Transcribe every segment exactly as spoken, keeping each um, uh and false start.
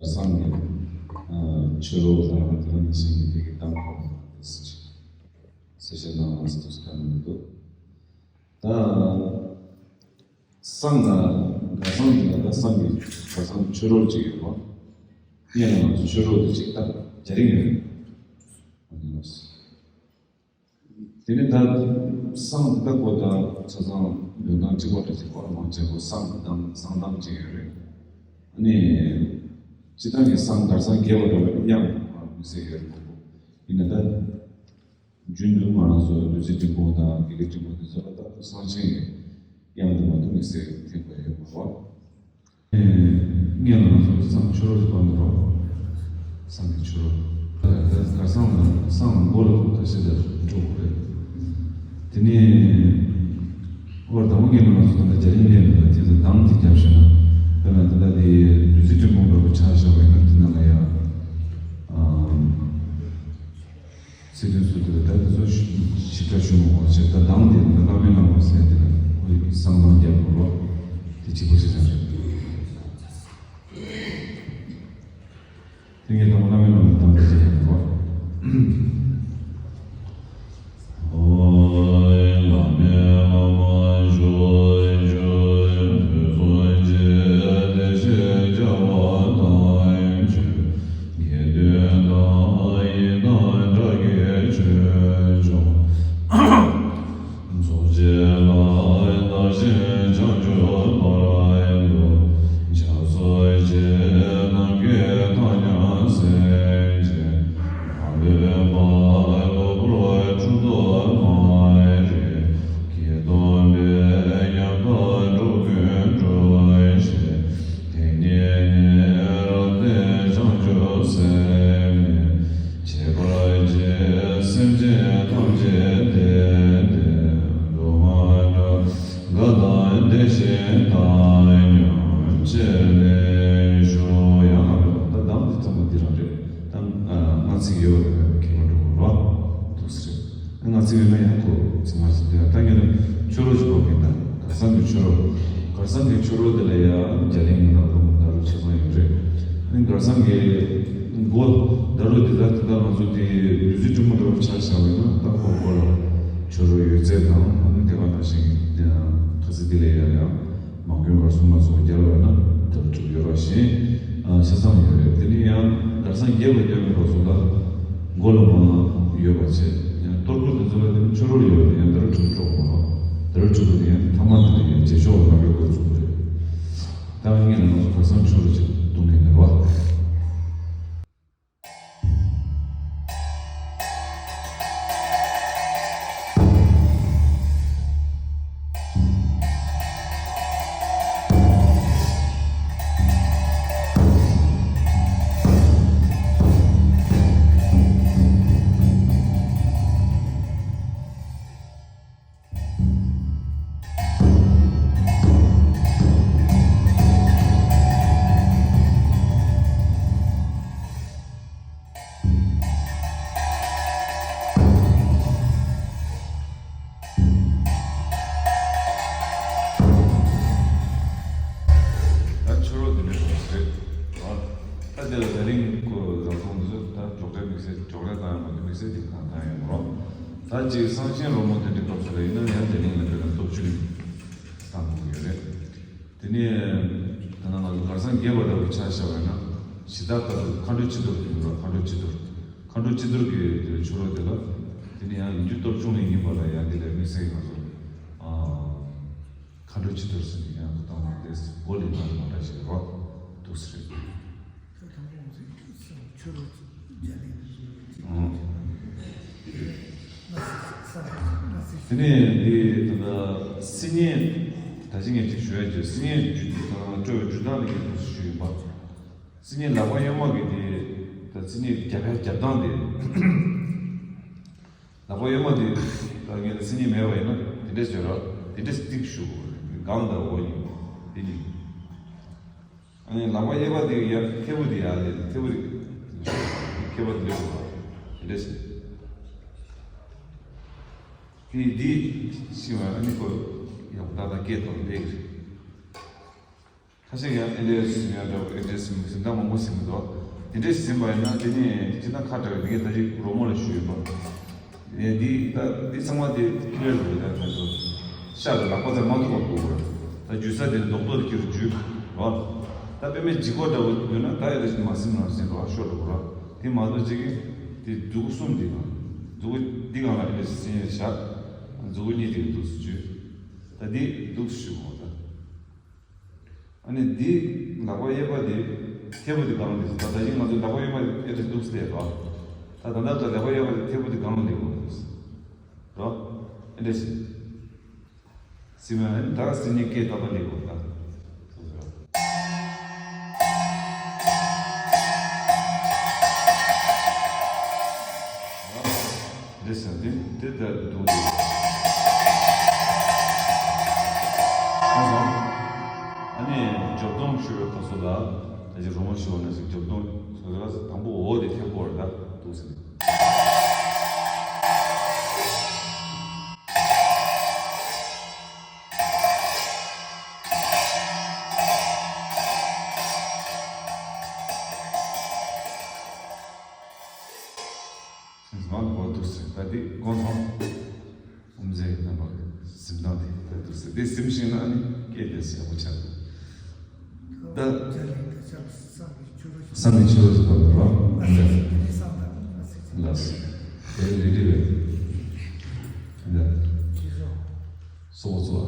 གར་སང་གི་ཆོས་རོལ་དང་དེ་ནང་བཞིན་གྱི་དེ་གི་གཏམ་ཁ་དེ་སེ་བཤད་གནང་བ་སོགས་བཀའ་གནང་འདུག་ད་སང་ང་གར་སང་འདི་ལ་ད་སང་གི་གར་སང་ཆོས་རོལ་ཅིག་ཡོད་པ། ངས་ང་ཚོ་ཆོས་རོལ་དེ་ཅིག་ད་རྒྱ་རིང་ཡོད། དེ་ནས་ད་སང་ད་གོ་ད་ཆ་ཚང་འདོན་སྟངས་གཅིག་པ་རེད། གཅིག་པ་མང་ཆེ་གོ་སང་དང་སང་གཏམ་གཅིག་ཡོད་རེད། ཨ་ནི་སྤྱི་བཏང་གི་སང་གར་སང་རྒྱས་པ་འདྲ་བའི་དབྱངས་དམིགས་བསལ་ཡོད་རེད་མང་པོ། ཡིན་ན་ད་རྒྱུན་དུ་ང་རང་ཚོ་བདུད་རྩི་སྤྲིན་ཕུང་དང་དགེ་ལེགས་སྤྲིན་ཕུང་དེ་ཚོ་ལ་ད་སང་ཆེན་གྱི་དབྱངས་དེ་མ་གཏོགས་དམིགས་བསལ་ཐེབས་པ་ཡོད་མ་རེད། ངས་ལ་ང་ཚོ་སང་ཆོས་རོལ་ཞིག་གཏོང་གི་རོགས། སང་གི་ཆོས་རོལ། ད་ག་སང་ལ་སང་ལ་མགོ་ལ་ཁ་ཤས་ལ་འགྲོ་དགོས་རེད། དེ་ནས་ཨོ་དང་པོ་ངས་ལ་ང་ཚོ་ད་ལྟ་རྒྱ་རིང་ལས་ལ་དེ་ཚོ་གདངས་དེ་རྒྱབ་ཤེ་ན། དཔེར་ན་ད་ལྟ་དེ་བདུད་རྩི་སྤྲིན་ཕུང་འདྲ་པོ་ཆ་བཞག་པ་ཡིན་ན་དེ་ནང་ལ་ཡང་། སྲིད་དོན་སུ་དེ་ལ་ད་དེ་ཚོ་ཞིབ་ཕྲ་ཞུ་མི་དགོས་ཞེས་ད་གདངས་དེ་ལ་བླ་མའི་བླ་མ་ཟེར་དེ་ལ་ཁོ་ཡི་གསང་གདངས་རྒྱབ་དགོས་རོགས། དེ་གཅིག་པ་ཞིག་རང་རེད། དེ་ངས་དང་བླ་མའི་བླ་མ་གདངས་དེ་རྒྱབ་དགོས་རོགས། དེ་ཉིད་ནི་རབ་བརྟན་བྱང་ཆུབ་སེམས་ཉིད། ཁྱད་པར་གྱི་སེམས་ཅན་ཐམས་ཅད་བསྟེན་ཏེ། སྡུག་བསྔལ་རྒྱུ་འགའ་དང་བདེ་ཞིང་བཏང་སྙོམས་བྱས་ནས་བཞུགས། ཡང་ན་ད་གདངས་འདི་ཚང་མ་འདི་རང་རེད། ད་ལྔ་ཚིག་ཡོད་པ་ཁྱད་པར་འགྲོ་དགོས་རོགས་འདུག་ཟེར། ལྔ་ཚིག་ཡོད་ན་ཡང་ཁོ་ཚིག་ལྔ་ཚིག་དེ་ཡང་ད་ངས་ནི་ཆོས་རོལ་ཞིག་གོ་གིན་ད་གར་སང་གི་ཆོས་རོལ། གར་སང་གི་ཆོས་རོལ་དེ་ལ་ཡང་རྒྱ་གླིང་གི་ནང་ལོ་ཟླ་རུ་ཆ་ཚང་ཡོད་རེད། ཨ་ནི་གར་སང་གི་མགོ་ཟླ་རུ་དེ་ད་ད་ང་ཚོ་དེ་བདུད་རྩི་སྤྲིན་ཕུང་འདྲ་བོ་ཆ་བཞག་པ་ཡིན་ན་ད་ཁོ་མགོ་ལ་ཆོས་རོལ་ཡོད་ཚད་དང་ཨ་ནི་དེ་ག་ནང་བཞིན་ཁ་སི་དེ་ལ་ཡང་ཡང་། མ་དགོན་བར་གསུམ་ལ་སོགས་རྒྱལ་བ་ན་དེར་གྲུབ་ཡོད་ར་ཞིང་ཆ་ཚང་ཡོད་རེད། དེ་ནི་ཡང་གར་སང་རྒྱས་པ་རྒྱབ་པའི་སྐབས་སུ་ལ་མགོ་ལ་མ་ཡོད་པ་བྱས་ཡང་གཏོར་སྐུ་དེ་ཚོ་ལ་དེ་ནི་ཆོས་རོལ་ཡོད་རེད། ཡང་དེར་གྲུབ་གྲོགས་མ་དེར་གྲུབ་པ་དེ་ཡང་ཐ་མ་དེ་ལ་ཡང་རྗེས་ཕྱོགས་ལ་ལ་བའི་སྐོར་ཚུགས་རེད། ད་ངས་ང་ཚོ་གར་སང་ཆོས་རོལ་ཅིག་གཏོང་གི་ཡིན་ར། ད་ཆོས་རོལ་འདི་འདྲ་ཞིག་རེད། ད་དེ་ལ་ད་རིང་ཁོ་རང་ཚོ་འདི་ཚོ་ད་སྒྲོག་སྒྲ་དམིགས་བསལ་སྒྲོག་སྒྲ་བཏང་ཡོད་མ་རེད། དམིགས་བསལ་དེ་གང་བཏང་ཡོད་མ་རེད། ད་ཅིག་གསང་ཆེན་རོལ་མོ་དེ་འདྲའི་སྐབས་སུ་ལ་ཡིན་ན་ཡང་དེ་རིང་ལ་དཔེར་ན་སྟོབས་བཅུ་གཉིས་བཏང་དགོས་ཀྱི་ཡོད་རེད། དེ་ནས་ད་ནང་ང་ཚོ་གར་སང་རྒྱས་པ་འདྲ་བོ་ཆ་བཞག་པ་ཡིན་ན་གཞི་བདག་ལྟ་བུ་མཁའ་འགྲོའི་སྤྱི་གཏོར་དེ་ཡིན་པ། མཁའ་འགྲོའི་སྤྱི་གཏོར། མཁའ་འགྲོའི་སྤྱི་གཏོར་གྱི་དེ་ཆོས་རོལ་དེ་ལ་དེ་ནས་ཡང་ཡིན་རྒྱུ་སྟོབས་ཆུང་ནས་ཡིན་པ་ལ་ཡང་དེ་ལས་དམིགས་བསལ་ང་ཚོ་མཁའ་འགྲོའི་སྤྱི་གཏོར་ཟེར་ནས་ཡང་ཁོ་ཐང་མ་དེ་སྒོ་ལས་མ་རེད་མ་འདྲ་ཞིག་རོགས་འདུག་ཟེར། ཆོས་རོལ་ཆོས་རོལ་རྒྱ་ལས། དེ་ནས་འདི་ད་ལྟ་སིལ་སྙན། ད་ཅི་ངས་ཅིག་ཞུ་ཡ་ཅིག་སིལ་སྙན་བརྗོད་སྤྲོ་བའི་བརྗོད་སྟངས་ལ་ངས་ཞུས་ཡིན་པ། སིལ་སྙན་ལག་པ་གཡོན་མ་གི་དེ་ད་སིལ་སྙན་རྒྱབ་ཡ་རྒྱབ་སྟངས་དེ། ལག་པ་གཡོན་མ་དེ་ད་ངས་སིལ་སྙན་མེད་པ་ཡིན་ན་དེ་འདྲས་བྱོས་ར། དེ་འདྲས་སྟིག་ཞུ་དགོས་རེད། སྒང་དང་འོག་གཉིས་དེ་གཉིས། ཨ་ནི་ལག་པ་གཡས་པ་དེ་ཡར་མཐེ་བོ་དེ་ཡར་ལེན། མཐེ་བོ་དེ་མཁས་པ་དེ་འདྲས་དགོས་ར། དེ་འདྲས་དེ་འདི་ཤི་བ་ཨ་ནི་ཁོ་ཡང་ད་ལྟ་སྐད་གཏོང་ལེགས་རེད། ཁ་ཤས་ཀྱང་ཨེ་འདྲས་ཟིན་ཡང་འདྲ་བོ། ཨེ་འདྲས་ཟིན་ཟིན་སྟངས་མང་པོ་ཟིན་གྱི་འདུག་དེ་འདྲས་ཟིན་པ་ཡིན་ན་དེ་ནི་སྤྱིར་བཏང་ཁ་བྲལ་བའི་ངས་ད་ཅིག་རོལ་མོ་ལ་ཞུས་ཡོད་པ། ཨེ་འདི་ད་འདི་ཚང་མ་དེ་ཀི་ལེར་རེད། ད་ཁ་ཚོ་ཤ་དང་ལག་པ་ཚང་མ་ཐུག་པ་འདུག་ར། ད་འཇུ་ས་དེ་རྡོག་རྡོག་དེ་ཁྱེར་འཇུས་ར། ད་དཔེ་མེད་ལྗིད་ཁོག་འདྲ་བོ་ཡོད་ན་ད་ཨེ་འདྲས་མ་ཟིན་རང་ཟིན་རོགས་ཤོར་འགྲོ་ར། དེ་མ་གཏོགས་ཅིག་གིས་དེ་མཛུ་གུ་གསུམ་དེ་གང་མཛུ་གུ་འདི་སྒང་ལ་ཨེ་འདྲས་ཟིན་ཡོད་བཞག་མཛུ་གུ་གཉིས་དེ་གི་འདུག་སུ་འཇུས། ད་འདི་འདུག་སུ་འཇུས་གོ་ད། ཨ་ནི་འདི་ལག་པ་གཡས་པ་དེ་མཐེ་བོ་དེ་སྒང་ལ་སླེབས། ད་ད་གིན་ང་ཚོ་ལག་པ་གཡོན་པ་ཨེ་འདྲས་འདུག་སེ་བསྡད་རོ། ད་ད་ལྟ་ད་ལག་པ་གཡས་པ་དེ་མཐེ་བོ་དེ་སྒང་ལ་སླེབས་དགོས་རོ། ཨེ་འདྲས་ཟེར། སེམས་ཨ་ནི་ད་སེམས་ཉིད་སྐད་ཏག་ཏག་སླེབས་དགོས་ད། རེད་ཟེར་དེ་དེ་ལྟར་འདུག་འདུག་ཨ་ནི་རྒྱབ་ལྡོང་ཞུ་བའི་སྐབས་སུ་ལ་ད་ཅི་རོལ་མོ་ཞུ་བ་ན་ཞིག་རྒྱབ་ལྡོང་ཞུ་བ་ལ་དང་པོ་འོ་དེ་ཐེབས་དགོས་རེད་ད་འདུག་ཟེར། ང་ལ་འོ་འདུག་ཟེར་ད་འདི་དགོངས་དག་ཨོམ་ཟེར་རྣམ་པ་གཟིམ་སྟངས་དེ་ལྟར་འདུག་ཟེར། དེ་གཟིམ་ཞིང་ན་ནི་སྐད་དེ་ཡག་པོ་ཆགས་འདུག་ད་བསམ་ནས་ཆོས་སུ་བབས་པ་ལ་ལགས་སོ། དེ་རེ་རེ་བས་ད་སོ་སོ།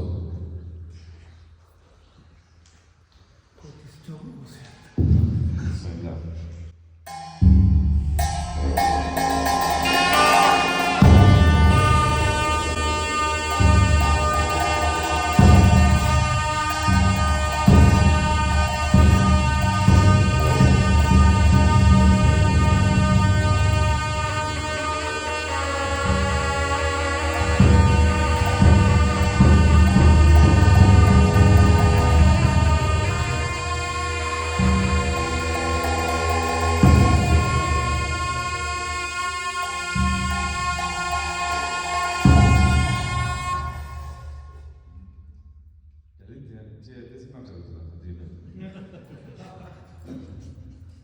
རྒྱ་རིགས་དེ་ཅེས་ཏེ་སི་མ་གྲགས་ཀྱི་ལ་ཁ་དེ་ལ།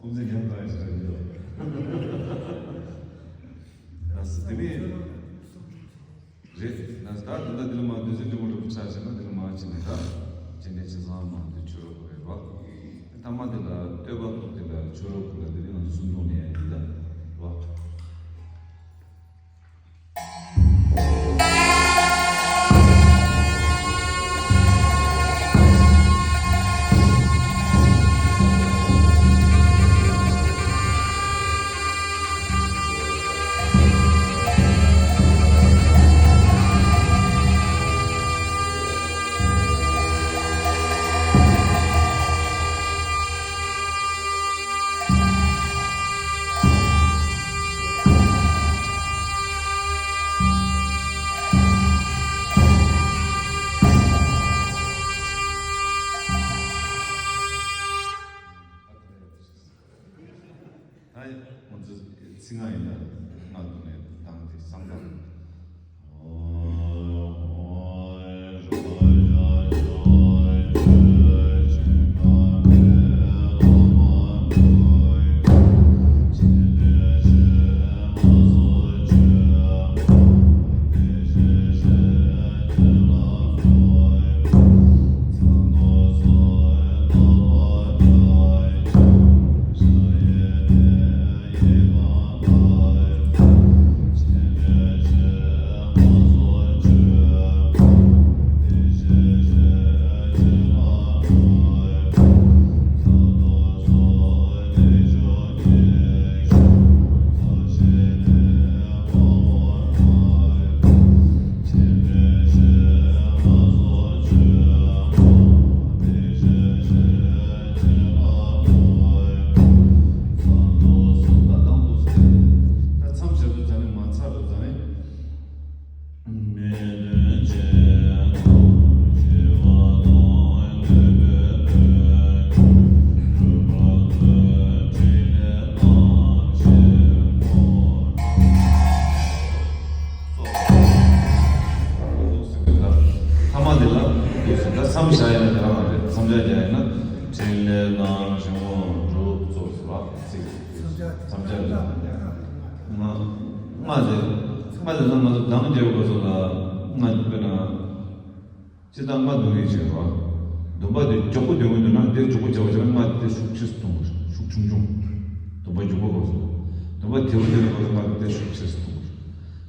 ཨོམ་ཟེར་ཉམས་དང་ཡང་ཞིག་རེད་འདུག་ལགས་སོ། དེ་ནས་རེད་ན་ད་ད་ལྟ་འདི་ལ་མ་འདི་ཚོ་འདི་མོ་རུ་ཆ་བྱས་ན་འདི་ལ་མ་བྱས་ནས་ད་སྤྱན་རས་གཟིགས་སམ་མ་འདི་ཆོས་རབ་རེད་བ། ཐ་མ་འདི་ལ་བསྟོད་པ་ཐོག་འདི་ལ་ཆོས་རབ་ལ་འདི་ནི་ང་ཚོ་སུན་ཐོང་ནས་ཡང་ཡིན་ད་བ། ད་ང་ཚོ་ཚིག་ངག་ཡིན་ན་ང་དུ་ནས་བཏང་སྟེ་བསམ་པ། མཚམས་སྦྱར་ལ། ལྔ། ལྔ་དེ། ལྔ་དེ་ན་ང་ཚོ་གདངས་རྒྱག་དགོས་སོ་ལ། ལྔ་དཔེར་ན། སྤྱིར་བཏང་ལྔ་བསྡུ་ཡི་བྱེད་རོ། འདུན་པ་དེ་མགྱོགས་པོ་འདོན་གྱི་འདུག་ན་དེ་མགྱོགས་པོ་བྱ་བ་བྱས་ན་ལྔ་དེ་ཤུགས་ཆེ་སུ་གཏོང་དགོས། ཤུགས་ཆུང་ཆུང་། འདུན་པ་མགྱོགས་པོ་དགོས་སོ། འདུན་པ་དལ་པོ་འདོན་དགོས་སོ་ལྔ་དེ་ཤུགས་ཆེ་སུ་གཏོང་དགོས།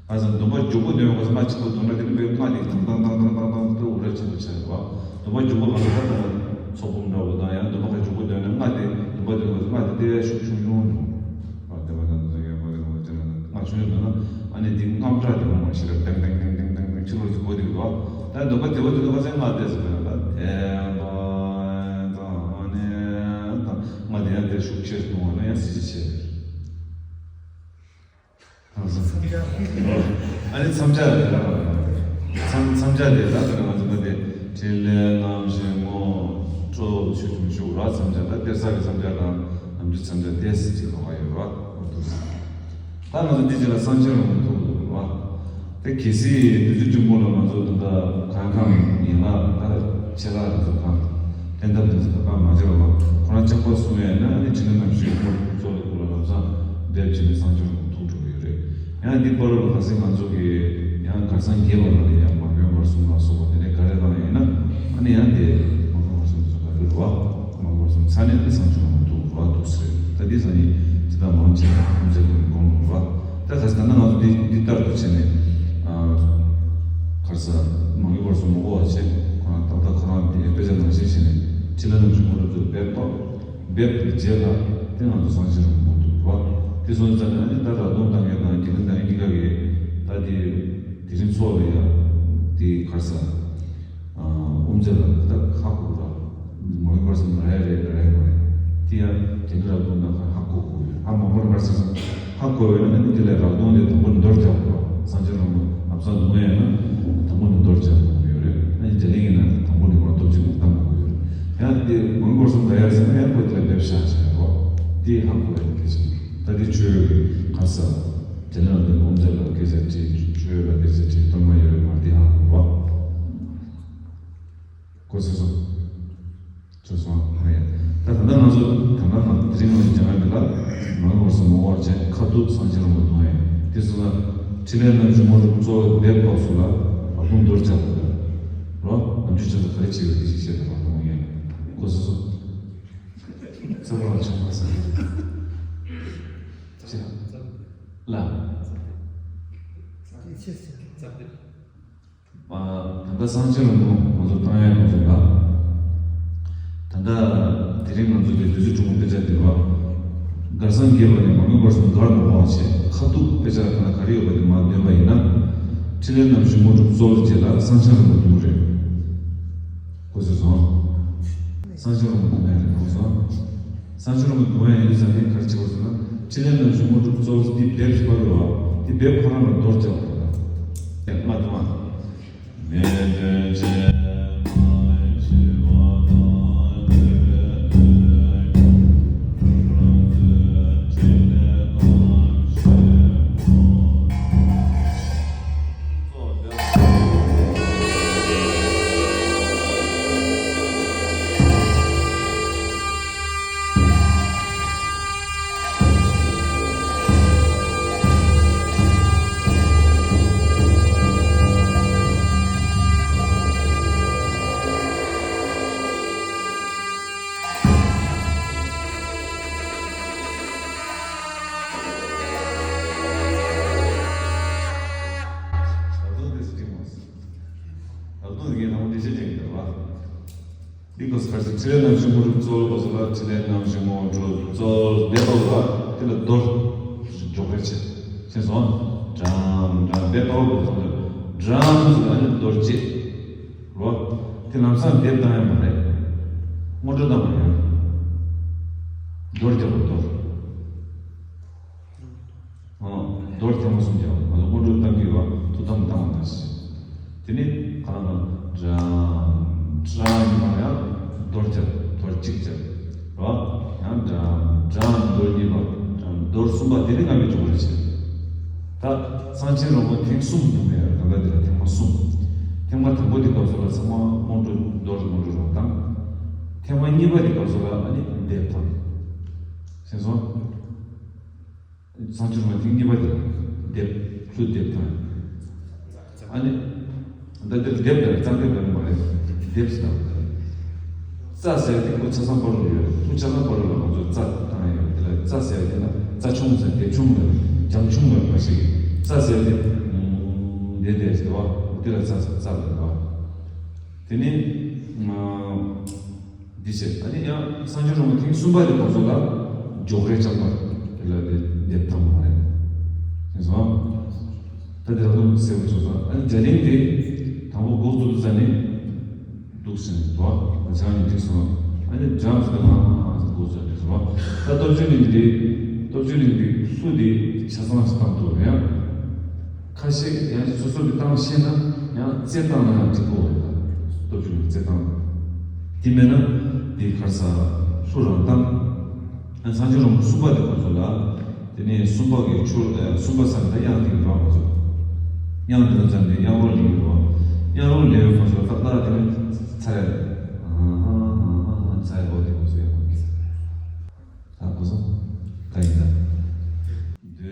ཁ་སང་འདུན་པ་མགྱོགས་པོ་འདོན་དགོས་སོ་ལྔ་ཆེན་པོ་འདོན་ན་དེ་ནི་བས་ལྔ་དེ་ཐང་ཐང་ཐང་ཐང་ཐང་དུ་འུར་ར་ཆེན་པོ་ཆགས་ཡོད་པ། འདུན་པ་མགྱོགས་པོ་མ་འདོན་ན་ད་ལྟ་ཚོགས་འབུམ་འདྲ་བོ་དང་ཡང་འདུན་པ་ཁ་མགྱོགས་པོ་འདོན་ན་ལྔ་དེ་འདུན་པ་འདོན་དགོས་སོ་ལྔ་དེ་དེ་བས་ཤུགས་ཆུང་ཆུང་འགྲོ། ཨ་དེ་བ་དང་དེ་ཡང་བ་དེ་བ་དེ་ལྔ་ཆུང་ཆུང་འདོན་ན་ཨ་ནི་དེ་རྔམ་སྐྲག་དེ་བ་མ་ཤི་ར་ཏེང་ཏེང་ཏེང་ཏེང་ཏེང་ཕྱི་ལོགས་ཀྱི་སྒོ་དེ་གི་བ། ད་འདུན་པ་དེ་བ་དེ་ནི་ཁ་སང་ལྔ་དེ་ཟེར་བ་ན་ད་དེ་བ་དང་ཨ་ནི་ད་ལྔ་དེ་ཡང་དེ་ཤུགས་ཆེར་གཏོང་བ་ན་ཡང་སྲིད་ཞི་ཆེ། ཨ་ནི་མཚམས་སྦྱར་རེད་ལ། མཚམས་མཚམས་སྦྱར་དེ་ལ་དེ་ང་ཚོ་ད་དེ་ཕྲིན་ལས་རྣམ་བཞི་དངོས་གྲུབ་ཆོས་འབྱུང་ཞུགས་ར་མཚམས་སྦྱར་ད་གཏེར་གསར་གྱི་མཚམས་སྦྱར་དང་ནམ་རྒྱུན་མཚམས་སྦྱར་ཏེས་གཅིག་ལོགས་ཀ་ཡོད་ར་འོ་འདུག་ད་ང་ཚོ་འདི་རྗེས་ལ་གསང་ཆེན་རིན་པོ་ཐུག་འདུག་ར། དེ་གལ་སྲིད་བདུད་རྩི་འབྱུང་པོ་ལ་ང་ཚོ་ད་ལྟ་གང་གང་ཡིན་ལ་ད་ཆེ་ལ་རིན་ཚོ་གང་། ལྷན་ཐབས་དེ་ཚོ་ད་གང་མ་བྱེད་པ་ཁོ་རང་ལྕགས་པ་གསུང་ཡས་ན་ནི་ཕྲིན་ལས་རྣམ་བཞི་དངོས་གྲུབ་གཙོ་ལ་ལམ་སང་འབེབས་བྱས་ནས་གསང་ཆེན་རིན་པོ་ཐུག་འགྲོ་གི་ཡོད་རེད། ཡང་འདི་བར་ལ་ཁ་སང་ང་ཚོ་གི་ཡང་གར་སང་རྒྱས་པ་ལ་ཡང་མ་བྱོན་བར་གསུམ་ལ་སོགས་པ་དེ་འདྲའི་ག་རེ་གང་ཡིན་ན་ཨ་ནི་ཡང་དེ་མ་བྱོན་བར་གསུམ་ཚོ་ག་རེ་རུ་བ་མ་བྱོན་བར་གསུམ་ཚ་ནས་ནི་གསང་ཆེན་རིན་པོ་ཐུག་རུ་བ་འདུག་ཟེར། ད་འདི་སང་ཉིན་ཇི་ལྟར་མང་ཆེ་ཐམས་ཅད་དུ་དགོངས་རུ་བ། ད་ག་ས་ད་ནང་ང་ཚོ་འདི་འདི་ལྟར་དུ་བྱས་ནས་གར་ས་མ་གི་བར་སོང་མ་གོ་བ་བྱས་ཁོ་རང་ཏག་ཏག་ཁོ་རང་འདི་དཔེ་ཆ་ནང་བཞིན་བྱས་ནས་ཕྲིན་ལས་རྣམ་བཞི་དངོས་གྲུབ་ཚོ་འབེབས་ཐོག་འབེབས་ཀྱི་རྗེས་ལ་དེ་ང་ཚོ་གསང་ཆེན་རིན་པོ་འདུག་བ། དེ་སོང་ཙང་ནི་ད་རག་དོན་བཏང་མཁན་དང་དགེ་འདུན་བཏང་མཁན་གཉིས་ཀ་གིས་ད་དེ་དེ་རིང་ཚོགས་ལ་ཡ་དེ་གར་ས། དབུ་མཛད་ལ་ད་ཧ་གོ་ར། མ་གི་བར་སོང་ར་ཡ་རེད་ར་ཡ་མ་རེད། དེ་ཡང་དེ་འདྲ་རག་དོན་དང་ཧ་གོ་གོ་ཡོད། ཧ་མ་གོ་ར་བར་སོང་ཧ་གོ་བས་ན་ནི་དེ་ལས་རག་དོན་དེ་དང་པོ་ནས་མདོར་རྒྱག་དགོས་ར། གསང་ཆེན་རིན་པོ་ལམ་སང་འདུག་མ་ཡིན་ན་དང་པོ་ནས་མདོར་རྒྱག་དགོས་ཡོད་རེད། ཨ་ནི་དེ་ལས་ཡིན་ན་དང་པོ་ནས་མར་སྟོབས་ཆེན་པོ་བཏང་དགོས་ཡོད་རེད། ཡང་དེ་མ་གི་བར་སོང་ར་ཡ་ཟེར་ན་ཡང་ཁོ་དེ་ལ་འབེབས་བཞག་བྱས་རོ། དེ་ཧ་གོ་ཡ་དེ་གལ་ཆེན་པོ་ད་དེ་ཆོས་ག་ས། དེ་ནས་དབུ་མཛད་ལ་སྐད་ཆ་དྲིས། ཆོས་ལ་སྐད་ཆ་དྲིས། གཏོར་མ་ཡོད་མ་དེ་ཧ་གོ་བ། གོ་ཚོད་སོང་། ཚོད་སོང་ཧ་ཡ། ད་ད་ལྟ་ང་ཚོ་ད་ལྟ་ང་དེ་རིང་ང་ཚོ་སྦྱང་ཡ་འདི་ལ་མ་གི་བར་སོང་མ་གོ་བ་བྱས་ཁ་ཐུག་གསང་ཆེན་རིན་པོ་འདོན་ཡ། དེ་སོང་ན་ཕྲིན་ལས་རྣམ་བཞི་དངོས་གྲུབ་གཙོ་བོ་འབེབས་སྐབས་སུ་ལ་རག་དོན་མདོར་བྱ་དགོས་རོ། ནམ་རྒྱུན་ཆ་ཚ་ག་རེ་བྱེད་ཡོད་དེ་ཞིག་བཤད་དང་རག་དོན་ཡ། གོ་ཚོད་སོང་། ཚ་བ་ལ་ཆོག་པ་ས་ཅི་ལ། ད་ལྟ་གསང་ཆེན་རིན་པོ་ང་ཚོ་བཏང་ཡས་ང་ཚོ་ལ། ད་ལྟ་དེ་རིང་ང་ཚོ་གི་བདུད་རྩི་འབྱུང་པོ་དཔེ་ཆ་འདི་བ། གར་སང་རྒྱས་པ་ནས་མ་གི་བར་སོང་གར་མ་གོ་བ་བྱས་ཁ་ཐུག་དཔེ་ཆ་ཁ་ན་ག་རེ་ཡོད་པ་དེ་མར་འདོན་པ་ཡིན་ན། ཕྲིན་ལས་རྣམ་བཞི་དངོས་གྲུབ་གཙོ་བོ་རྗེས་ལ་གསང་ཆེན་རིན་པོ་འདུག་རེད། གོ་ཚོད་སོང་། གསང་ཆེན་རིན་པོ་འདུག་ཡ་རེད་གོ་སོང་། གསང་ཆེན་རིན་པོ་འདུག་ཡ་ཡིན་དུས་ཙམ་ནས་ག་རེ་བྱེད་དགོས་ཟེར་ན་ཕྲིན་ལས་རྣམ་བཞི་དངོས་གྲུབ་གཙོ་བོ་འདི་འབེབས་སུ་བབས་ཡོད་པ་འདི་འབེབས་ཁོ་རང་ལ་མདོར་བྱ་དགོས་ད། ཡ་མ་འདུག་ཨ། མེ་དོན་ཆེན་མ་ཤི་བ་དང་། ད་དུང་དེ་སྲིད་ཅིག་མ་སྲིད། ད་དུང་དེ་གའི་ནང་འགྲེལ་བཤད་བྱེད་ཀྱི་འདུག་བ། འདི་གོ་སྐབས་སུ་ཕྲིན་ལས་རྣམ་བཞི་དངོས་གྲུབ་གཙོ་བོ་གོ་སོ་ལ་ཕྲིན་ལས་རྣམ་བཞི་དངོས་གྲུབ་གཙོ་བོ་འབད་པ་བ་དེ་ལ་མདོར་འཇོག་རེ་བྱེད། ཤེས་སོང་། འགྲམ་འགྲམ་འབད་པ་བ་གོ་སོང་ལ་འགྲམ་ཟེར་ན་ནི་མདོར་བྱེད། རོ། དེ་ལམ་སང་འདེབས་བཏང་ཡ་མ་རེད། དངོས་གྲུབ་བཏང་བ་ཡོད། མདོར་རྒྱག་པ་མདོར། མདོར་ཐེངས་མ་གསུམ་བརྒྱབ། ང་ཚོ་དངོས་གྲུབ་བཏང་གི་ཡོད་པ་ཐུགས་དམ་བཏང་བ་ནང་བཞིན། དེ་ནི་ག་ལ་ན་འགྲམ་འགྲམ་ཡིན་པ་ཡང་མདོར་བརྒྱབ། མདོར་གཅིག་བརྒྱབ། རོ། ཡང་འགྲམ་འགྲམ་མདོར་གཉིས་པ་འགྲམ་མདོར་གསུམ་པ་དེ་ནི་ང་མི་འཇོག་པར་བྱེད། ད་གསང་ཆེན་རིན་པོ་ཐེངས་གསུམ་འདུག་མེད་ར། ད་ལྟ་འདི་ལ་ཐེངས་མ་གསུམ། ཐེངས་མ་དང་པོ་དེ་སྐབས་སུ་ལ་ཚང་མ་དངོས་གྲུབ་མདོར་དངོས་གྲུབ་རང་བཏང་། ཐེངས་མ་གཉིས་པ་དེ་སྐབས་སུ་ལ་ཨ་ནི་འདེབས་བཏང་། ཤེས་སོང་། སངས་རྒྱས་སྒྲོལ་མ་ཐེངས་གཉིས་པ་དེ་ལ་སྡེབ་ཚུར་སྡེབ་བཏང་། ཨ་ནི། ད་དེར་སྡེབ་དང་རྩ་འདེབས་ལ་མ་རེད། སྡེབ་ཟེར་བ། རྩ་ཟེར་དེ་ཁོ་ཆ་ཚང་བར་དུ་ཡོད་རེད། ཁོ་ཆ་ཚང་བར་དུ་ལ་ང་ཚོ་རྩ་བཏང་ཡོད་དེ་ལ། རྩ་ཟེར་དེ་ལ་རྩ་ཆུང་ཟེར། སྡེབ་ཆུང་ལ་འཇམ་ཆུང་ལ་མ་ཞིག་རྩ་ཟེར་དེ་འདི་འདི་ཟེར་བ། དེ་ལ་རྩ་ཟེར། རྩ་ལ་རེད་བ། དེ་ནི། འདི་བྱས། ཨ་ནི་ཡང་སངས་རྒྱས་སྒྲོལ་མ་ཐེངས་གསུམ་པ་དེ་ཁོང་ཚོ་ལ་ཇོག་རེ་ཆགས་པ་དེ་ལ་དེ་འདེབས་ཐང་མ་རེད། དེ་སོང་། ད་དེ་ལ་ལུང་གསལ་པོ་བྱུང་སོང་། ཨ་ནི་རྒྱ་གླིང་དེ་དང་པོ་འགོ་བཙུགས་ཙ་ནས་འདུག་ཟིན་འདུག་ང་ཅང་ཡིན་འགྲིག་སོང་། ཨ་ནི་འཇམ་ཟེར་ལ་འགོ་བཙུགས་འགྲིག་སོང་། ད་སྟོབས་བཅུ་གླིང་དེ། སྟོབས་བཅུ་གླིང་དེ་སུ་དེ་ཆ་ཚང་ཞིག་བཏང་འདུག་ཡང་། ཁ་ཤས་ཡང་སོ་སོ་གི་བཏང་ཤེས་ན་ཡང་རྩེ་བཏང་ན་ཡང་འགྲིག་གོ་རེད། ད་སྟོབས་བཅུ་གི་རྩེ་བཏང་། དེ་མེད་ན་དེ་གར་ས་སུ་རང་བཏང་། ཨ་སངས་རྒྱས་སྒྲོལ་མ་གསུམ་པ་དེ་ཁོ་ཚོ་ལ། དེ་ནས་གསུམ་པ་གི་ཆུ་གསུམ་པ་ས་ནས་ད་དབྱངས་དེ་རང་ཁོ་ཚོ། དབྱངས་དེ་ལ་འཛམ་དེ་དབྱངས་རོགས་ལེན་ཡོད་རོགས། དབྱངས་རོགས་ལེན་ཡོད་ཁོ་ཚོ་ད་ལྟ་དེ་ནས་ཚ་རེད། ཚ་རེད་འོ་དེ་ཁོ་ཚོ་ཡང་ཁོ་ཚོ། ད་གོ་སོང་། ད་ཡིན་ད། ད་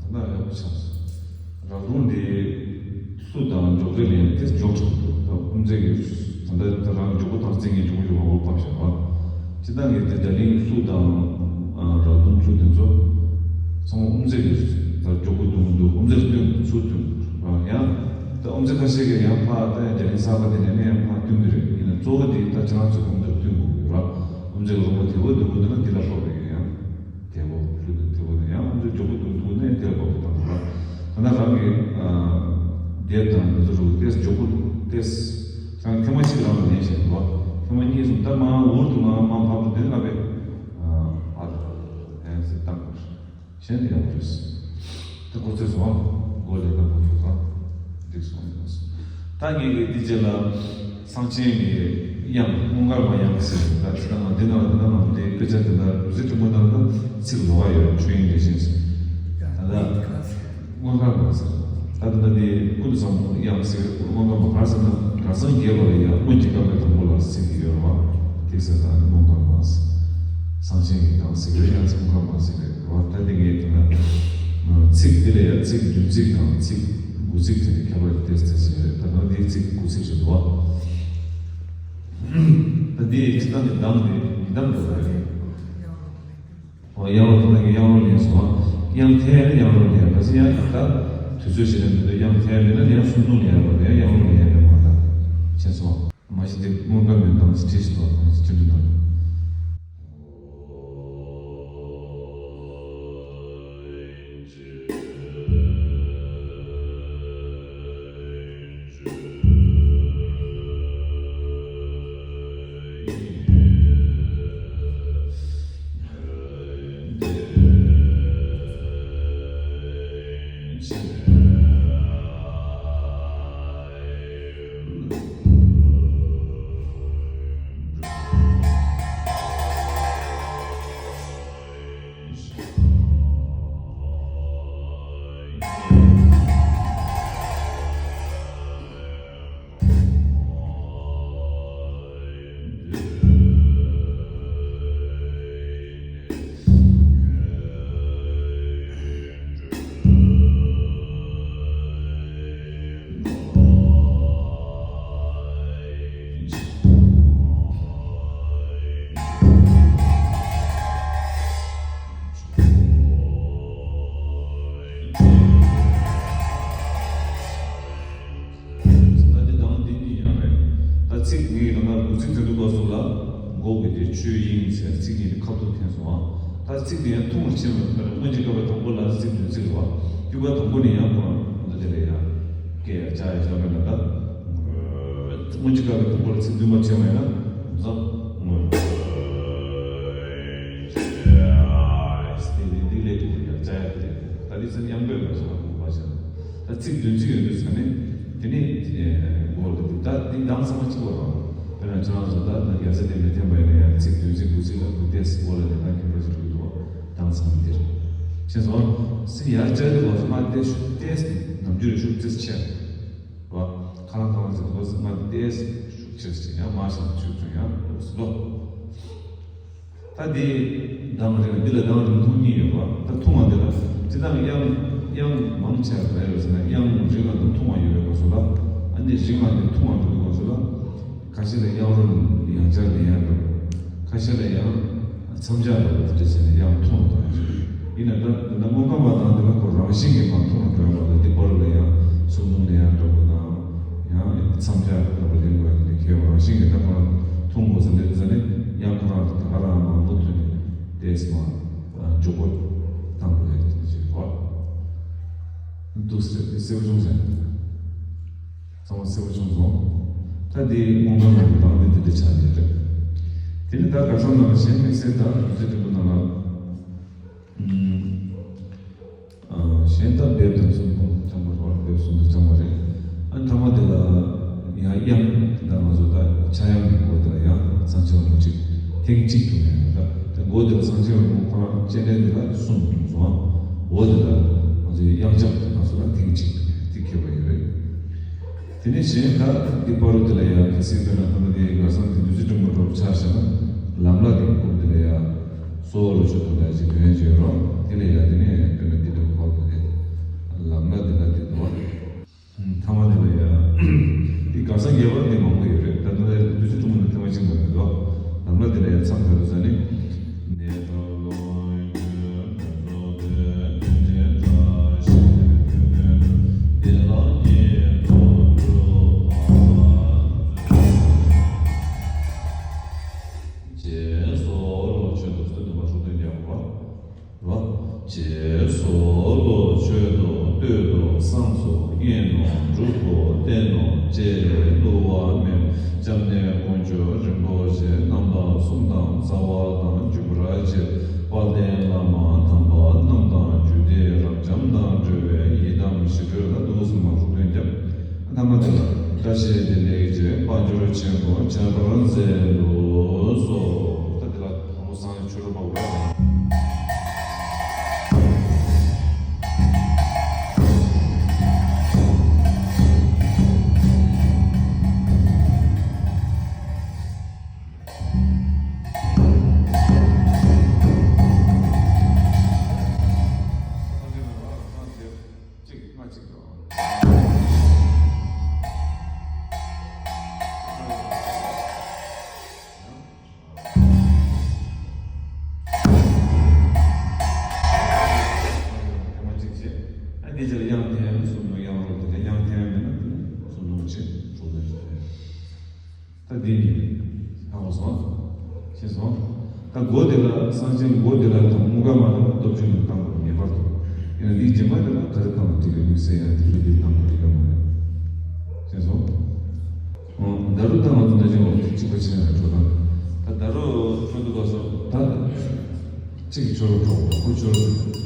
ལྟ་ཡག་པོ་ཆགས་སོང་། རབ་བྱུང་འདི་སུ་དང་འཇོག་རེ་ལེན་དེ་འཇོག་ཆོག་འདུག་ད་དབུ་མཛད་ཀྱིས་ད་ལྟ་ད་རང་འཇོག་པོ་དང་རྩིས་ངན་འཇོག་པོ་ཡོད་པ་བོ་ཕབ་བཞག་པ། སྤྱི་བཏང་གི་དེ་རྒྱ་གླིང་སུ་དང་རབ་བྱུང་ཚུ་དེ་ཚོ་ཚང་མ་དབུ་མཛད་ཀྱིས་ད་འཇོག་པོ་འདུག་འདུག་དབུ་མཛད་སྟོན་ཚུ་སྟོན་རང་ཡང་ད་ དབུ་མཛད་ཁ་ཤས་ཀྱིས་ཡང་ཕར་ད་ཡང་རྒྱ་གླིང་གསར་པ་དེ་ནས་ནི་ཡང་ཕར་བསྟུན་གྱི་རེད། ཡིན་ན་གཙོ་བོ་དེ་ད་ཁྱེད་རང་ཚོས་དབུ་མཛད་བསྟུན་དགོས་ཀྱི་ཡོད་ར། དབུ་མཛད་ཀྱི་རོགས་པ་དེ་བོ་འདུག་དགོས་འདུག་ན་འདི་ལ་སློབ་རེད་ཡང་། དེ་བོ་ལྷུ་དུ་དེ་བོ་ནི་ཡང་དབུ་མཛད་མགྱོགས་པོ་འདུག་འདུག་ན་ཡང་དེ་ལ་སློབ་རེད་དང་འདུག་ར། ད་ལྟ་རང་གི་དེབ་དང་འདི་ཚོ་རུ་ཏེས་མགྱོགས་པོ་ཏེས་ཁྱེད་རང་ཐེངས་མ་གཅིག་རང་ལ་ལེན་བྱས་འདུག་ཐེངས་མ་གཉིས་གསུམ་ད་མ་འུར་དུ་མ་མ་ཕབ་དུ་དེ་ལ་བས་ཨ་ཨ་ཨེ་ཟེར་བཏང་དགོས། གཞན་དེ་ཡག་པོ་རེད། དེ་ཁོ་ཚོས་སོང་། མགོ་ལས་ཀ་ཁོ་ཚོས་སོང་། འགྲིག་སོང་ཡིན་སོང་། ད་ངེད་ཀྱི་འདི་རྗེས་ལ་གསང་ཆེན་གྱི་དབྱངས་སྔོན་དཀར་མ་དབྱངས་ཟེར་ད་ཅི་ད་ང་འདི་ནང་འདི་ནང་ལ་འདི་དཔེ་ཆ་འདི་ལ་རུ་ཟི་ཀྲི་མོ་ནང་ལ་ཚིག་ལོགས་ཀ་ཡོད་ཆོས་དབྱིངས་རེ་བཞིན་ཟེར། ད་ལྟ་སྔོན་དཀར་མ་ཟེར། ད་ལྟ་འདི་ཀུན་ཏུ་བཟང་པོ་དབྱངས་ཟེར་སྔོན་དཀར་མ་གར་ཟེར་ན་གར་སང་རྒྱས་པ་ལ་ཡང་སྔོན་གྱི་བཀའ་པའི་དང་པོ་ལ་ཟེར་གྱི་ཡོད་རེད་བ། དེ་ཟེར་ན་སྔོན་དཀར་མ་ཟེར། གསང་ཆེན་གྱི་དང་ཟེར་གྱི་ཡང་སྔོན་དཀར་མ་ཟེར་གྱི་རེད་བ། ད་འདི་ངས་དེ་ན་ཚིག་འདི་ལ་ཡང་ཚིག་བདུན་ཚིག་དང་ཚིག་དགུ་ཚིག་དེ་ནས་ཁྱད་པར་ཏེས་ཏེས་ཟེར་གྱི་རེད། ད་ནང་འདིའི་ཚིག་དགུ་ཚིག་རེད་བ། ད་འདི་ཡི་སྤྱི་བཏང་གི་གདངས་དེ་ཉི་གདངས་འགྲོ་བ་རེད། ཨོ་དབྱངས་རོལ་ད་ནང་གི་དབྱངས་རོལ་ལེན་སོང་། དབྱངས་འཐེན་ཡང་ནི་དབྱངས་རོལ་ལེན་ཡང་ག་ཚོད་ཡང་ད་དུས་ཚོད་ཞིག་ལ་མི་འདུག་དབྱངས་འཐེན་མེད་ན་ཡང་སུམ་བརྡུང་ལེན་ཡང་རོལ་ཡང་དབྱངས་རོལ་ལེན་ཡང་མེད་མ་ད་ཕྱིན་སོང་། མ་གཞི་དེ་སྔོན་བཀའ་མའི་གདངས་སུ་བྲིས་སོང་ད་ཅི་དྲན་དུ་དང་། ད་འདི་དང་འདི་གཉིས་ཡང་རེད། ད་ཚིག་ངས་ད་ལྟ་དགུ་ཚིག་དོན་དུ་བཀོད་སོང་ལ། མགོ་གི་དེ་ཆོས་དབྱིངས་ཟེར་ཚིག་གཉིས་དེ་ཁ་ཐུག་འཐེན་སོང་ཨ། ད་ཚིག་དེ་ཡང་ཐུང་བར་ཕྱིན་པ་ལྟར་སྔོན་གྱི་བཀའ་པའི་དང་པོ་ལ་ཚིག་བདུན་ཚིག་རེད་བ། དབྱུག་པ་དང་པོ་ནས་ཡང་ཁོ་རང་འདི་དེ་ལས་ཡང་སྐད་ཡང་ལྕགས་ཡང་ཞབས་པད་ལ་ད། སྔོན་གྱི་བཀའ་པའི་དང་པོ་ལ་ཚིག་བདུན་པ་ཕྱིན་པ་ཡིན་ན་ཟབ་སྔོན། སྟེ་འདི་ལས་དུ་ཡང་ལྕགས་ཡང་དེ་ད་འདི་ཚན་ཡང་པོས་མ་བྱུང་བ་དགོངས་པ་བྱས། ད་ཚིག་བདུན་ཚིག་ཡོད་དུས་ཙ་ནས་དེ་ནས་མགོ་ལ་འདི་ད་འདི་གདངས་ཚང་མ་གཅིག་པ་རང་། དཔེར་ན་ཁྱོད་རང་ཚོ་ད་ན་རྒྱལ་ས་དེ་མི་འཐེན་པ་ཡིན་ན་ཡང་ཚིག་བདུན་ཚིག་དགུ་ཚིག་ལ་དགུ་ཏེས་མགོ་ལ་དེ་ན་ཁྱད་པར་ཞིག་འདུག་གདངས་ཚང་མ་འདིར་ཁྱེད་ཚོ་སི་ཡར་བཅར་དུས་བ་ཚོ་ང་ཏེ་ཤུགས་ཏེས་ནམ་རྒྱུན་ཤུགས་ཏེས་ཆེ་བ་ཁ་ལང་ཁ་ལང་ཟེར་དུས་བ་ཚོ་ང་ཏེས་ཤུགས་ཆེ་ཞིག་ཡང་མ་ཞིག་ཆུ་ཚོད་ཡང་འདུག་སི་ལོ། ད་འདི་གདངས་རིང་འདི་ལ་གདངས་རིང་ཐུང་གཉིས་ཡོད་པ། ད་ཐུང་བ་འདི་ལ་སྤྱི་བཏང་དབྱངས་དབྱངས་མང་ཆེ་བ་ལ་ཡོད་ཟེར་ན་དབྱངས་རིང་བ་དང་ཐུང་བ་ཡོད་པའི་སྐབས་སུ་ལ། ཨ་ནི་རིང་བ་འདི་ཐུང་བ་འགྲོ་དུས་སྐབས་སུ་ལ། ཁ་ཤས་ལ་དབྱངས་རོལ་ཡང་བསྐྱར་ལེན་ཡག་འགྲོ། ཁ་ཤས་ལ་ཡང་མཚམས་སྦྱར་འགྲོ་དེ་འདྲ་བྱས་ནས་དབྱངས་ཐུང་བ་དང་ཡིན་ན་ད་འདི་ན་སྔོན་བཀའ་མ་དང་འདི་ན་ཁོ་རང་བཞིན་གྱིས་མ་ཐུང་བ་འགྲོ་ཡག་འགྲོ་ད་འདི་བར་ལ་ཡང་སུམ་བརྡུང་ལེན་ཡག་འགྲོ་དགོས་དང་། ཡང་མཚམས་སྦྱར་ལྟ་བུ་ལེན་དགོས་ཡག་འདི་ཁྱད་པར་རང་བཞིན་གྱིས་ད་ཁོ་རང་ཐུང་དགོས་ཟེར་འདི་ཚོ་ནི་ཡང་ཁོ་རང་གི་ད་ག་རང་མང་པོ་ཐོན་ནས་ཏེས་མ་འཇུག་པོ་བཏང་དགོས་ཡག་འདི་ཅིག་རེད་བ། འདུག་སེ་གསལ་པོ་བྱུང་ཟེར། ཚང་མ་གསལ་པོ་བྱུང་སོང་། ད་འདི་སྔོན་བཀའ་མའི་གདངས་འདི་འདི་འདྲ་ཆགས་ཀྱི་རེད། དེ་ནི་ད་གར་སང་ནང་གཞན་དམིགས་བསལ་ད་རྒྱུ་མཚན་ཕྲན་བུ་ནང་ལ། ཨ་གཞན་ད་འབེབས་དང་གསུམ་པོ་ཚང་མ་རེད་བ། འབེབས་གསུམ་དུ་ཚང་མ་རེད། ཨ་ཐ་མ་དེ་ལ་ཡང་དབྱངས་ད་ང་ཚོ་ད་ཕྱྭ་དབྱངས་ཀྱི་སྐོར་དེ་ལ་ཡང་གསང་ཆེན་རིན་པོ་ཆེ་ཐེངས་གཅིག་ཏུ་ནས་ད་ད་མགོ་དེ་ལ་གསང་ཆེན་རིན་པོ་ཆེ་ཁོ་རང་སྤྱན་འདྲེན་དེ་ལ་གསུམ་གསུངས་སོང་། འོ་དེ་ལ་ང་ཚོའི་དབྱངས་འཆང་དེ་ང་ཚོ་ལ་ཐེངས་གཅིག་ཏུ་ནས་དེ་ཁྱད་པར་ཡོད་རེད། དེ་ནས་གཞན་ད་འདི་བར་དུ་དེ་ལ་ཡང་གལ་སྲིད་དཔེར་ན་ད་ལྟ་དེ་གར་སང་དེ་བདུད་རྩི་སྤྲིན་པ་འདྲ་པོ་ཆ་བཞག་ན་ལམ་ལ་དེ་སྐོར་དེ་ལ་ཡང་གསོལ་བ་རོལ་ཆོག་དང་འདྲ་ཞིག་དོན་བྱེད་རོགས་དེ་ལ་ཡང་དེ་ནས་དཔེར་ན་འདི་འདྲ་བར་དུ་དེ་ལམ་ལ་དེ་ལ་དེ་འདུག་བ། ཐ་མ་དེ་ལ་ཡང་དེ་གར་སང་རྒྱས་པར་དེ་མང་པོ་ཡོད་རེད། ད་ལྟ་དེ་བདུད་རྩི་སྤྲིན་པ་ནི་ཐ་མ་གཅིག་མ་རེད་དོ། ལམ་ལ་དེ་ལ་ཡང་མཚམས་ད་དུ་ས་ནི། ནས་ཁྲོ་ལོ་ཡོད་མེད་རོ་དེ་དོན་ཆེན་བཀྲ་ཤིས་དོན་དོན་དོན་དེ་ལ་ཉེ་ཐོ་ གྲུབ་པོ་བསྟན་ནོ་ཅེས་བསླུ་བ་མེད། སྐྱབས་གནས་དཀོན་མཆོག་རིན་པོ་ཆེ་རྣམ་པ་གསུམ་དང་རྩ་བ་དང་རྒྱུ་སྐར་ཆེ། དཔལ་ལྡན་བླ་མ་དམ་པ་རྣམས་དང་རྒྱུད་སྡེ་རབ་འབྱམས་དང་འབྲེལ་བའི་ཡི་དམ་ཞི་ཁྲོའི་ལ་དུ་སུ་མ་རུ་སྟོན་རྒྱབ། ཐ་མ་དེ་ལ་བཀྲ་ཤིས་བདེ་ལེགས་ཀྱི་དཔལ་འབྱོར་ཆེན་པོ་ཁྱབ་པར་མཛད་དུ་གསོལ། ད་དེ་ལ་དང་པོ་སངས་རྒྱས་ཆོས་གྲོགས་པ། གཅིག་ལྔ་གཅིག་དང་། ཐེངས་མ་གཅིག་བྱས། ཨ་དེ་རྗེས་ལ་དབྱངས་འཐེན་གསུམ་ནོ། དབྱངས་རོལ་དེ་དབྱངས་འཐེན་མེད་ན་དེ་གསུམ་ནོ་གཅིག་གྲོལ་ལ་བྱས། ད་འདི་ནི་ཧ་གོ་སོང་། ཤེས་སོང་། ད་སྒོ་དེ་ལ་གསང་ཆེན་སྒོ་དེ་ལ་དང་དངུལ་ཁང་མ་དང་སྟོབས་ཆུང་ནས་བཏང་དགོས་ངེས་པར་དུ། ཡིན་ན་འདིའི་རྗེས་མ་དེ་ལ་ག་རེ་བཏང་བ་དེ་གའི་དམིགས་བསལ་ཡང་དེ་ཚོ་འདི་བཏང་དགོས་རེད་ག་མ་རེད། ཤེས་སོང་། ཨོ་ད་རུ་ད་ང་ཚོ་ད་ཅི་འོ་གཅིག་པ་ཕྱིན་ཡང་འགྲོ་དང་། ད་ད་རུ་ཆོས་འདུ་ག་སོང་ད། གཅིག་གི་ཆོས་རོགས་གྲོགས་པོ་ཆོས་རོགས།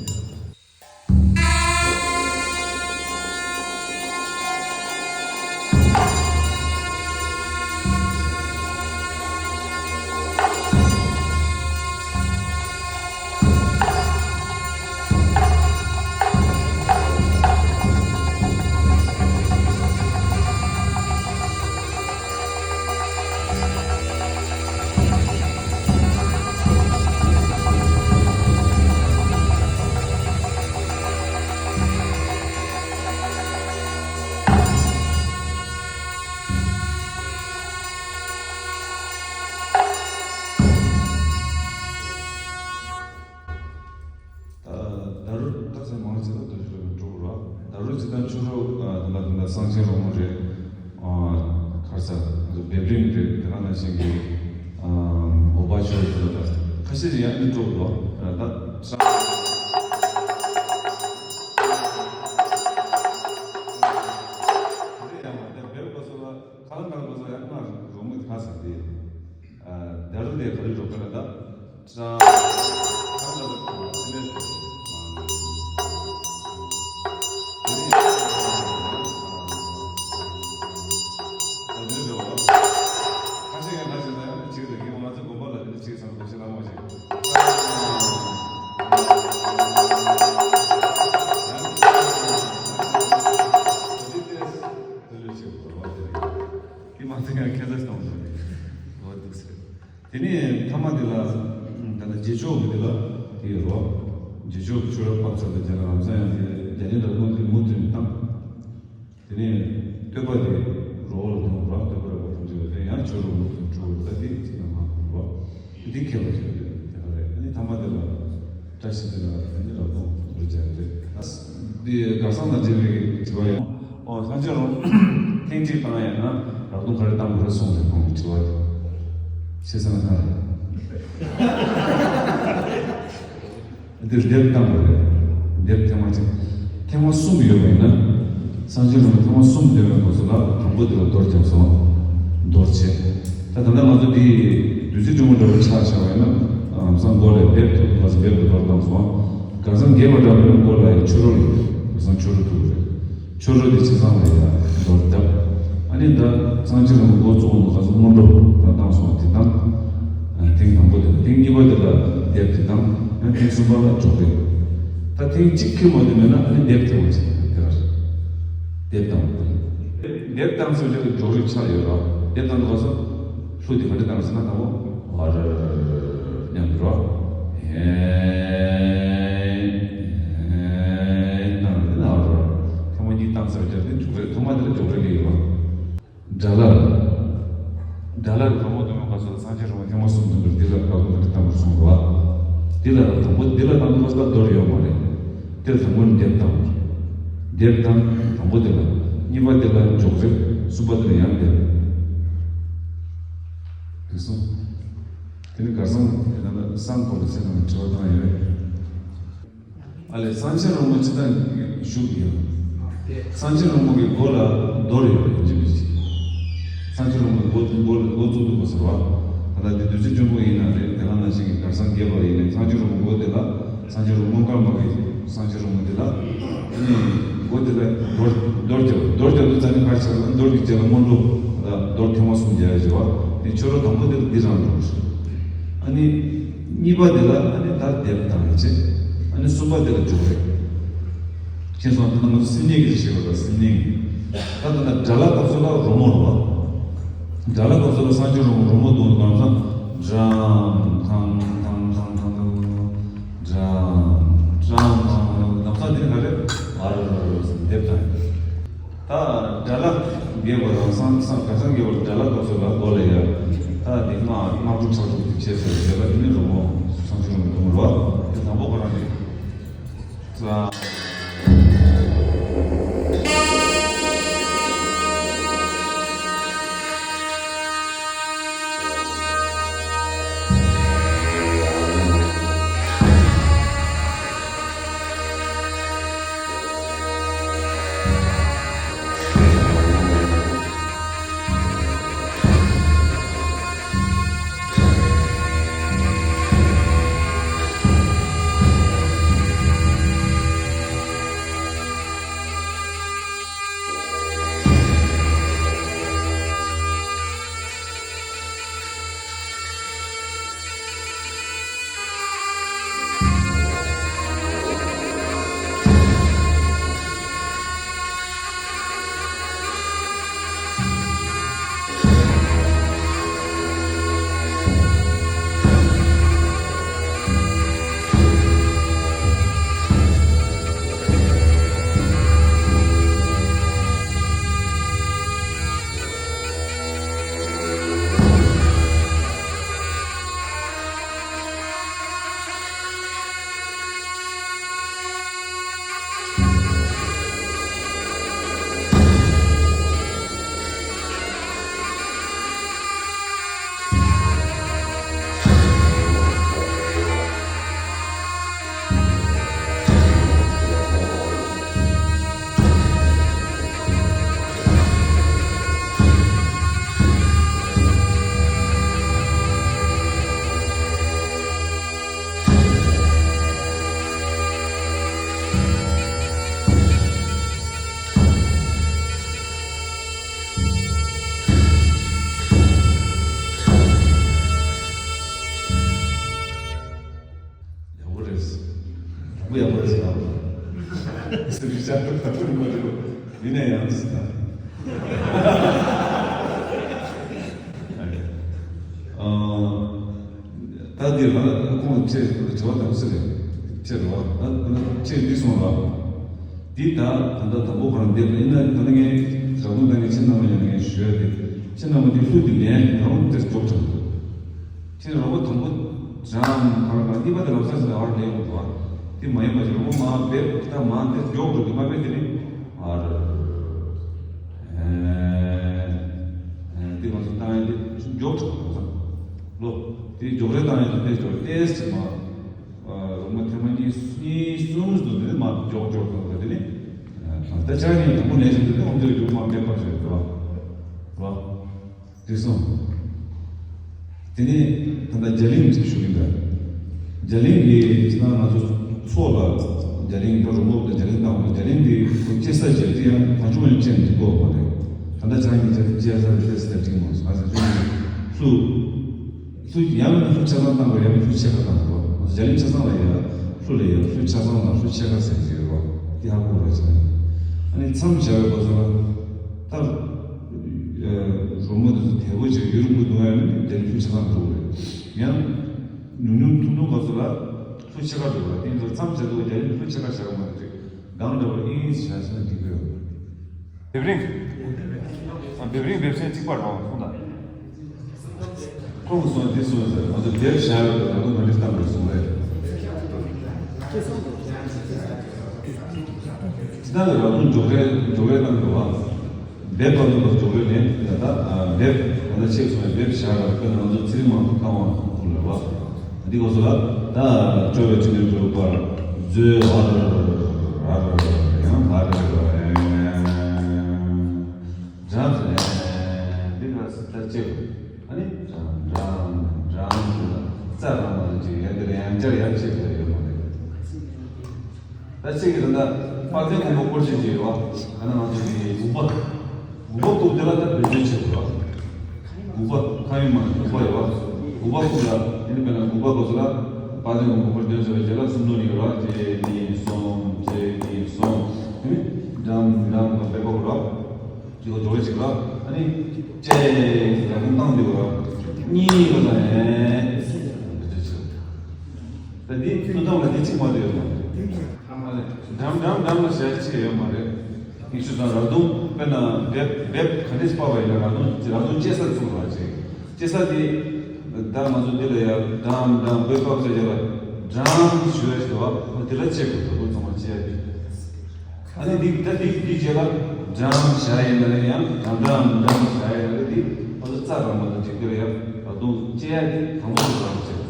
ད་ད་རུ་ད་ཚེ་མང་ཆེ་ད་དུ་ཞུ་འགྲོ་ར། ད་རུ་ཅི་ད་ཆུ་རོ་ད་ད་ད་སངས་ཆེན་རོང་རེད། ཁར་ས་བེབ་རིང་རེད། དེ་ག་ནང་བཞིན་གྱི་འོ་བ་ཆུ་རེད། ད་ཁ་ཤས་ཡང་མི་འགྲོ་ར། ད་ས་དེ་ཡང་མ་ད་བེབ་པ་སོ་ལ་ཁ་ལ་ཁ་ལ་པ་སོ་ཡང་མ་རོང་མི་ཁ་ས་དེ། ད་རུ་དེ་ག་རེ་འགྲོ་ག་ལ་ད། དེ་ནས་ཐ་མ་དེ་ལ་ད་ལྟ་རྗེས་ཆོག་གི་དེ་ལ་དེ་ཡོད་རོ། རྗེས་ཆོག་ཆོས་རབ་དཔག་ཚད་དང་རྒྱ་ལ་ལམ་སང་ཡང་དེ་རྒྱ་ལྡན་རབ་དང་དེ་མུ་མཐུད་བཏང་། དེ་ནས་བསྟོད་པ་དེ་རོ་ལ་དོན་རོ་བསྟོད་པ་རབ་དང་དེ་ཡང་ཆོས་རབ་མུ་མཐུད་འགྲོ་བར་ད་དེ་ཅི་ན་མ་རོ། དེ་ཁྱད་པར་ཅན་དེ་ལ་རེད། དེ་ནས་ཐ་མ་དེ་ལ་བཀྲ་ཤིས་དེ་ལ་དེ་ནས་རབ་དང་རེ་བྱ་རེད། འདི་གར་སང་དང་འབྲེལ་བའི་དྲི་བ་ཡང་། ཨོ་སངས་རྒྱས་རོང་ཐེངས་གཅིག་བཏང་ཡང་ན་རབ་དང་ག་རེ་བཏང་དགོས་རེད་གསུངས་རེད་ཁོང་གི་དྲི་བ་དེ། ཤེས་ས་ན་ག་རེད། འདིར་འདེབས་བཏང་དགོས་རེད། འདེབས་ཐེངས་མ་གཅིག་ཐེངས་མ་གསུམ་ཡོད་པ་ཡིན་ན། སངས་རྒྱས་རོང་ཐེངས་མ་གསུམ་འདེབས་པའི་སྐབས་སུ་ལ་དང་པོ་དེ་ལ་རྡོར་བརྒྱབ་སོང་། རྡོར་བྱས། ད་ད་ལྟ་ང་ཚོ་འདི་བདུད་རྩི་ཕྲེང་བ་འདྲ་བོ་ཆགས་བཞག་པ་ཡིན་ན། ཨམ་སང་མགོ་ལ་འབེབས་ཐུབ་ག་ས་འབེབས་དུ་རྡོར་བཏང་སོང་། ག་ས་འགེབས་པ་འདྲ་བོ་ཡིན་ན་མགོ་ལ་ཡི་ཆུ་རོ་ཡོད། ག་ས་ཆུ་རོ་ཐུག་རེད། ཆོས་རོ་དེ་ཆེ་ཚང་ལ་ཡ་མདོར་བརྒྱབ། ཨ་ནི་ད་སངས་རྒྱས་རིན་པོ་ཆེ་གཙོ་བོ་ནོ་ཁ་སོ་སྔོན་འགྲོ་ད་བཏང་སོང་དེ་དང་། ཐེངས་དང་པོ་དེ་ལ་ཐེངས་གཉིས་པ་དེ་ལ་འདེབས་དེ་དང་ཐེངས་གསུམ་པ་ལ་འཇོག་རེད། ད་ཐེངས་གཅིག་ཁེ་མོ་དེ་མེད་ན་ཨ་ནི་འདེབས་དེ་བ་ཆེ་དེ་ལ་འདེབས་དང་པོ་དེ་ལ་འདེབས་དང་སོ་ཅག་གི་འཇོག་རིགས་ཆ་ཡོད་ར། འདེབས་དང་ནོ་ཁ་སོ་ལྷུ་དེ་ག་འདྲ་དང་སོ་ན་དང་པོ་ཨ་ར་ར་ར་ར་ར་མཉམ་དུ་ར། ཧེ། ཧེ། ནང་དེ་ན་རོ། ཐེངས་མ་གཉིས་བཏང་ཚར་རྒྱབ་དེ་འཇུག་རེད། ཐེངས་མ་དེ་ལ་འཇོག་རེད་ལེ་ཡོད་རོ། དགྲ་ལྷ། དགྲ་ལྷ་གི་དང་པོ་དུ་མ་ག་སོ་སངས་རྒྱས་རོང་ཐེངས་མ་གསུམ་དུ་འདུག་འདི་ལ་ག་གུ་མ་དེ་བཏང་བར་སོང་རོ། འདི་ལ་དང་པོ་འདི་ལ་དང་པོ་ག་སོ་རྡོར་ཡོད་མ་རེད། འདི་ལ་དང་པོ་འདེབས་བཏང་བར། འདེབས་བཏང་དང་པོ་འདི་ལ། གཉིས་པ་འདི་ལ་འཇོག་རེད། གསུམ་པ་འདི་ལ་ཡང་འདེབས། འདུག་སོང་། དེ་ནི་གར་སོང་། དེ་ན་ལ་སང་གོ་ལ་ཚེ་ནང་དྲི་བ་བཏང་ཡོད་རེད། ཨ་ལས་སངས་རྒྱས་རིན་པོ་ཆེ་དང་བཞུགས་ཡོད། སངས་རྒྱས་རིན་པོ་ཆེ་གི་མགོ་ལ་ མདོ་རེད་ཡོད་རེད་ཅི་མི་ཅི། སངས་རྒྱས་རོལ་མོ་འགོ་འགོ་འགོ་བཙུགས་འདུག་གོ་ཟེར་བ། ད་ལྟ་འདི་བདུད་རྩི་ལྗོན་པོ་ཡིན་ན་རེད། དེ་ལ་ན་ཞིག་གི་གར་སང་རྒྱས་པ་ཡིན་ནའི་སངས་རྒྱས་རོལ་མོ་འགོ་དེ་ལ་སངས་རྒྱས་རོལ་མོ་སྐར་མ་གི་སངས་རྒྱས་རོལ་མོ་དེ་ལ་ཨ་ནི་འགོ་དེ་ལ་མདོར་མདོར་རྒྱབ་མདོར་རྒྱབ་དུས་ཙམ་ནས་གར་ཆགས་ལ་མདོར་གྱི་རྗེས་ལ་སྔོན་འགྲོ་ད་མདོར་ཐེངས་མ་གསུམ་རྒྱག་ཡ་བྱེད་བ། དེ་ཆོས་རོལ་དང་པོ་དེ་ལ་འདི་རང་འགྲོ་ཞིག་ཨ་ནི་གཉིས་པ་དེ་ལ་ཨ་ནི་ད་སྡེབ་བཏང་ཡ་བྱེད། ཨ་ནི་གསུམ་པ་དེ་ལ་འཇོག་རེད། མཁྱེན་སོང་། ད་ང་ཚོ་སེམས་ཉིད་ཀྱི་ཞེས་པ་དང་སེམས་ཉིད། ད་ལྟ་ན་དགྲ་ལྷ་སྐབས་སུ་ལ་རོལ་མོ་རེད་བ། དགྲ་ལྷ་སྐབས་སུ་ལ་སངས་རྒྱས་རོལ་མོ་རོལ་མོ་གཏོང་དུས་གང་ཚང་། ཌྲམ་ཐང་ཐང་ཐང་ཐང་ཐང་། ཌྲམ་ཌྲམ་ཐང་ཐང་། ལམ་སང་དེ་ག་རེ་ཨར་སྡེབ་དང་། ད་དགྲ་ལྷ་རྒྱས་པ་དང་སང་སང་ག་སང་རྒྱས་པ་དགྲ་ལྷ་སྐབས་སུ་ལ་མདོ་ལ་ཡ། ད་དེ་སྔགས་སྔགས་དྲུག་ཕྲག་དྲུག་དེ་བྱས་ཟེར་བ་དེ་ལ་དེ་ནི་རོལ་མོ་སངས་རྒྱས་རོལ་མོ་རོལ་མོ་རེད་བ། དེ་དང་པོ་ཁོ་རང་རེད། ཡག་པོ་རེད། དང་པོ་ཡག་པོ་རེད་ཟེར་ཡག་པོ་རེད། སེམས་ཤ་སྟག་དང་པོ་རེད་མ་རེད། ཡིན་ན་ཡང་ཟེར་ན། ཨ། ད་འདིར་ང་ཁོང་ལ་ཁྱེད་དྲི་བ་དང་སུ་རེད། ཁྱེད་རེད་བ། ད་ཁྱེད་འདི་སོང་ར། འདི་ད་ད་ལྟ་དང་པོ་ཁོ་རང་འདེབས་ཡིན་ན་ད་ནི་ངས་རང་དབང་དང་ངས་ཁྱེད་རྣམ་པ་ཡང་ངས་ཞུ་ཡ་དེ། ཁྱེད་རྣམ་པ་འདི་ལྷུ་འདི་ལན་རང་དེར་འཇོག་དྲག་འདུག་ཁྱེད་རོགས་པ་དང་པོ་ཇམ་ག་ར་ག་གཉིས་པ་དེ་ལ་ས་ཆ་ལ་ཨར་ལེན་འོང་དུ་བ། དེ་མ་ཡིན་པ་ཅིག་རོགས་པ་མ་བེད་ད་མ་དེ་མགྱོགས་འགྲོ་དུ་མ་བེད་དེ་ནི་ཨར། དེ་ང་ཚོ་བཏང་ཡིན་དེ་མགྱོགས་འགྲོ་དུ་ལོ། དེ་མགྱོགས་རེ་བཏང་ཡིན་དེ་མགྱོགས་ཏེས་ཅིག་མ། རོགས་པ་ཐེངས་མ་གཉིས་གཉིས་གསུམ་དུ་དེ་ནི་མ་མགྱོགས་མགྱོགས་འགྲོ་དུ་དེ་ནི། ད་ཆ་ནི་དང་པོ་ནས་བཟུང་དེ་ནི་ཨོམ་དེ་རྒྱུག་མ་མེད་པར་བྱས་འགྲོ། རོགས། འགྲིག་སོང་། དེ་ནས་ད་ལྟ་རྒྱ་གླིང་ཅིག་ཞུ་གི་འདུག་རྒྱ་གླིང་གི་ཅི་ན་ང་ཚོ་ཚོགས་ལ་རྒྱ་གླིང་ད་རུ་མོ་དང་རྒྱ་གླིང་བཏང་བ་རྒྱ་གླིང་གི་ཁོ་སྐྱེ་ས་བྱས་དེ་ཡང་གང་བྱུང་མ་ཅན་འདི་གོ་མ་རེད། ད་ལྟ་ཆ་གི་ཅི་ཅི་ཡ་ས་རེ་ས་ཅིག་མ་སོང་ང་ཚོ་ཅུང་ལྷུ་ལྷུ་ཡང་ལྷུ་ཆ་ཚང་བཏང་དགོས་ཡང་ལྷུ་ཆ་ཚང་བཏང་དགོས་ང་ཚོ་རྒྱ་གླིང་ཆ་ཚང་ལ་ཡ་ལྷུ་ལ་ཡ་ལྷུ་ཆ་ཚང་ལ་ལྷུ་ཆ་ཚང་ཟེར་གྱི་ཡོད་རེད་བ། དེ་ཧ་གོ་ར་ཆ་ཨ་ནི་མཚམས་བཞག་པའི་སྐབས་སུ་ལ་ད། རོལ་མོ་དེ་ཚོ་དལ་པོ་བྱས་ཡུན་རིང་པོ་འདུག་ཡང་མིན་དེ་ལྷུ་ཆ་ཚང་འགྲོ་གི་རེད། ཡང་ཉུང་ཉུང་ཐུང་ཐུང་སྐབས་སུ་ལ་ལྷུ་ཕྱེད་ཀ་འགྲོ་གི་རེད། དེ་ཚོ་མཚམས་བཞག་དུས་རྒྱ་ཡིག་ལྷུ་ཕྱེད་ཀ་བཞག་གི་མ་རེད། གང་འདྲ་བོ་ཨིན་བྱས་ན་འགྲིག་གི་ཡོད། བེབ་རིང་། ཨ་བེབ་རིང་བེབ་སེན་གཅིག་པ་རེད་བ་ཁོང་དང་། ཁོང་གིས་གསུངས་དེ་གསུངས་ཟེར་ང་ཚོ་དེབ་བཞག་ཡོད་པ་ད་དུང་ག་འདྲ་བཏང་དགོས་གསུངས་རེད། ཇི་ལྟར་ར་ལུང་འཇོག་རེས་འཇོག་རེས་གནང་དགོས་པ། འབེབས་པ་ལུང་པར་འཇོག་རེས་ནས་ད་ལྟ་འབེབས་ད་ལྟ་ཆེད་སོང་བའི་འབེབས་བཞག་པར་དཔེར་ན་ང་ཚོ་ཚེ་རིང་མང་པོ་བཏང་བ་ཁོང་ལ་བ། འདི་གོ་སོ་ལ་ད་སྐྱོ་བའི་ཕྲིན་ལས་འགྲུབ་པར་མཛོད་ཨ་ར་ར་ར་ར་ཡང་ཨ་ར་ར་ར། ད་ཅེས། ཨ་ནི་རང་རང་རང་ཟེར་ན་རྩ་རང་མ་ལ་ཅིག་ཡང་འདིར་ཡང་བསྐྱར་ཡང་ཅེས་ཟེར་ཡོད་མ་རེད། ད་ཅིག་གིས་ད་ལྟ་དཔལ་ལྡན་མགོན་པོ་སྐོར་ཆེན་ཅིག་ཡོད་པ། ཨ་ན་ང་ཚོ་གི་འུག་པ། འུག་པ་བཀུག་དེ་ལ་ད་བེད་སྤྱོད་བྱེད་དགོས་པ། འུག་པ་ཁ་ཡུམ་མ་འུག་པ་ཡོད་པ། འུག་པ་བཀུག་ལ་ཡིན་པས་ན་འུག་པ་བཀུག་ཚུལ་ལ་དཔལ་ལྡན་མགོན་པོ་སྐོར་སྐྱོན་ཟེར་བའི་རྗེས་ལ་སུམ་མདོ་གཉིས་ཡོད་པ། གཅིག་གཉིས་གསུམ་གཅིག་གཉིས་གསུམ། ཨ་ནི་འགྲམ་འགྲམ་ག་བེ་པོ་ར། ཅིག་གོ་འཇོག་ཅིག་ལ། ཨ་ནི་ཅེས་ཟེར་ལ་ཁོང་བཏང་འདུག་ག་གཉིས་པ་ལ་ཨེ། ད་འདི་ཐུན་མཚམས་ལ་འདི་གཅིག་མ་འདུག་ཡོད་མ་རེད། འགྲམ་འགྲམ་འགྲམ་ལ་ཞལ་གཅིག་ཡོད་མ་རེད། ཡིན་ཞུ་དང་ར་དུང་དཔེར་ན་འབེབ་འབེབ་ག་འདྲས་པ་བ་ཡིན་ན་ར་དུང་ར་དུང་ཅེ་ས་བཙུགས་ར་ཅིག་ཅེ་ས་དེ། ད་ང་ཚོ་འདི་ལ་ཡ་འགྲམ་འགྲམ་བེ་པ་བ་ཟེར་ཡ་ལ་འགྲམ་ཞུ་ཡ་ཞུ་བ་འདི་ལ་ཅེ་དགོས་འདུག་ཚང་མ་ཅེ་ཡ་དེ། ཨ་ནི་འདི་ད་འདི་འདི་རྗེས་ལ་འགྲམ་བཞག་ཡིན་ན་ཡང་འགྲམ་འགྲམ་འགྲམ་བཞག་ཡིན་ན་འདི་ང་ཚོ་རྩ་རང་མ་དང་གཅིག་འདི་ལ་ཡང་ད་དུང་ཅེ་ཡ་འདི་དང་པོ་དུ་རང་བྱེད།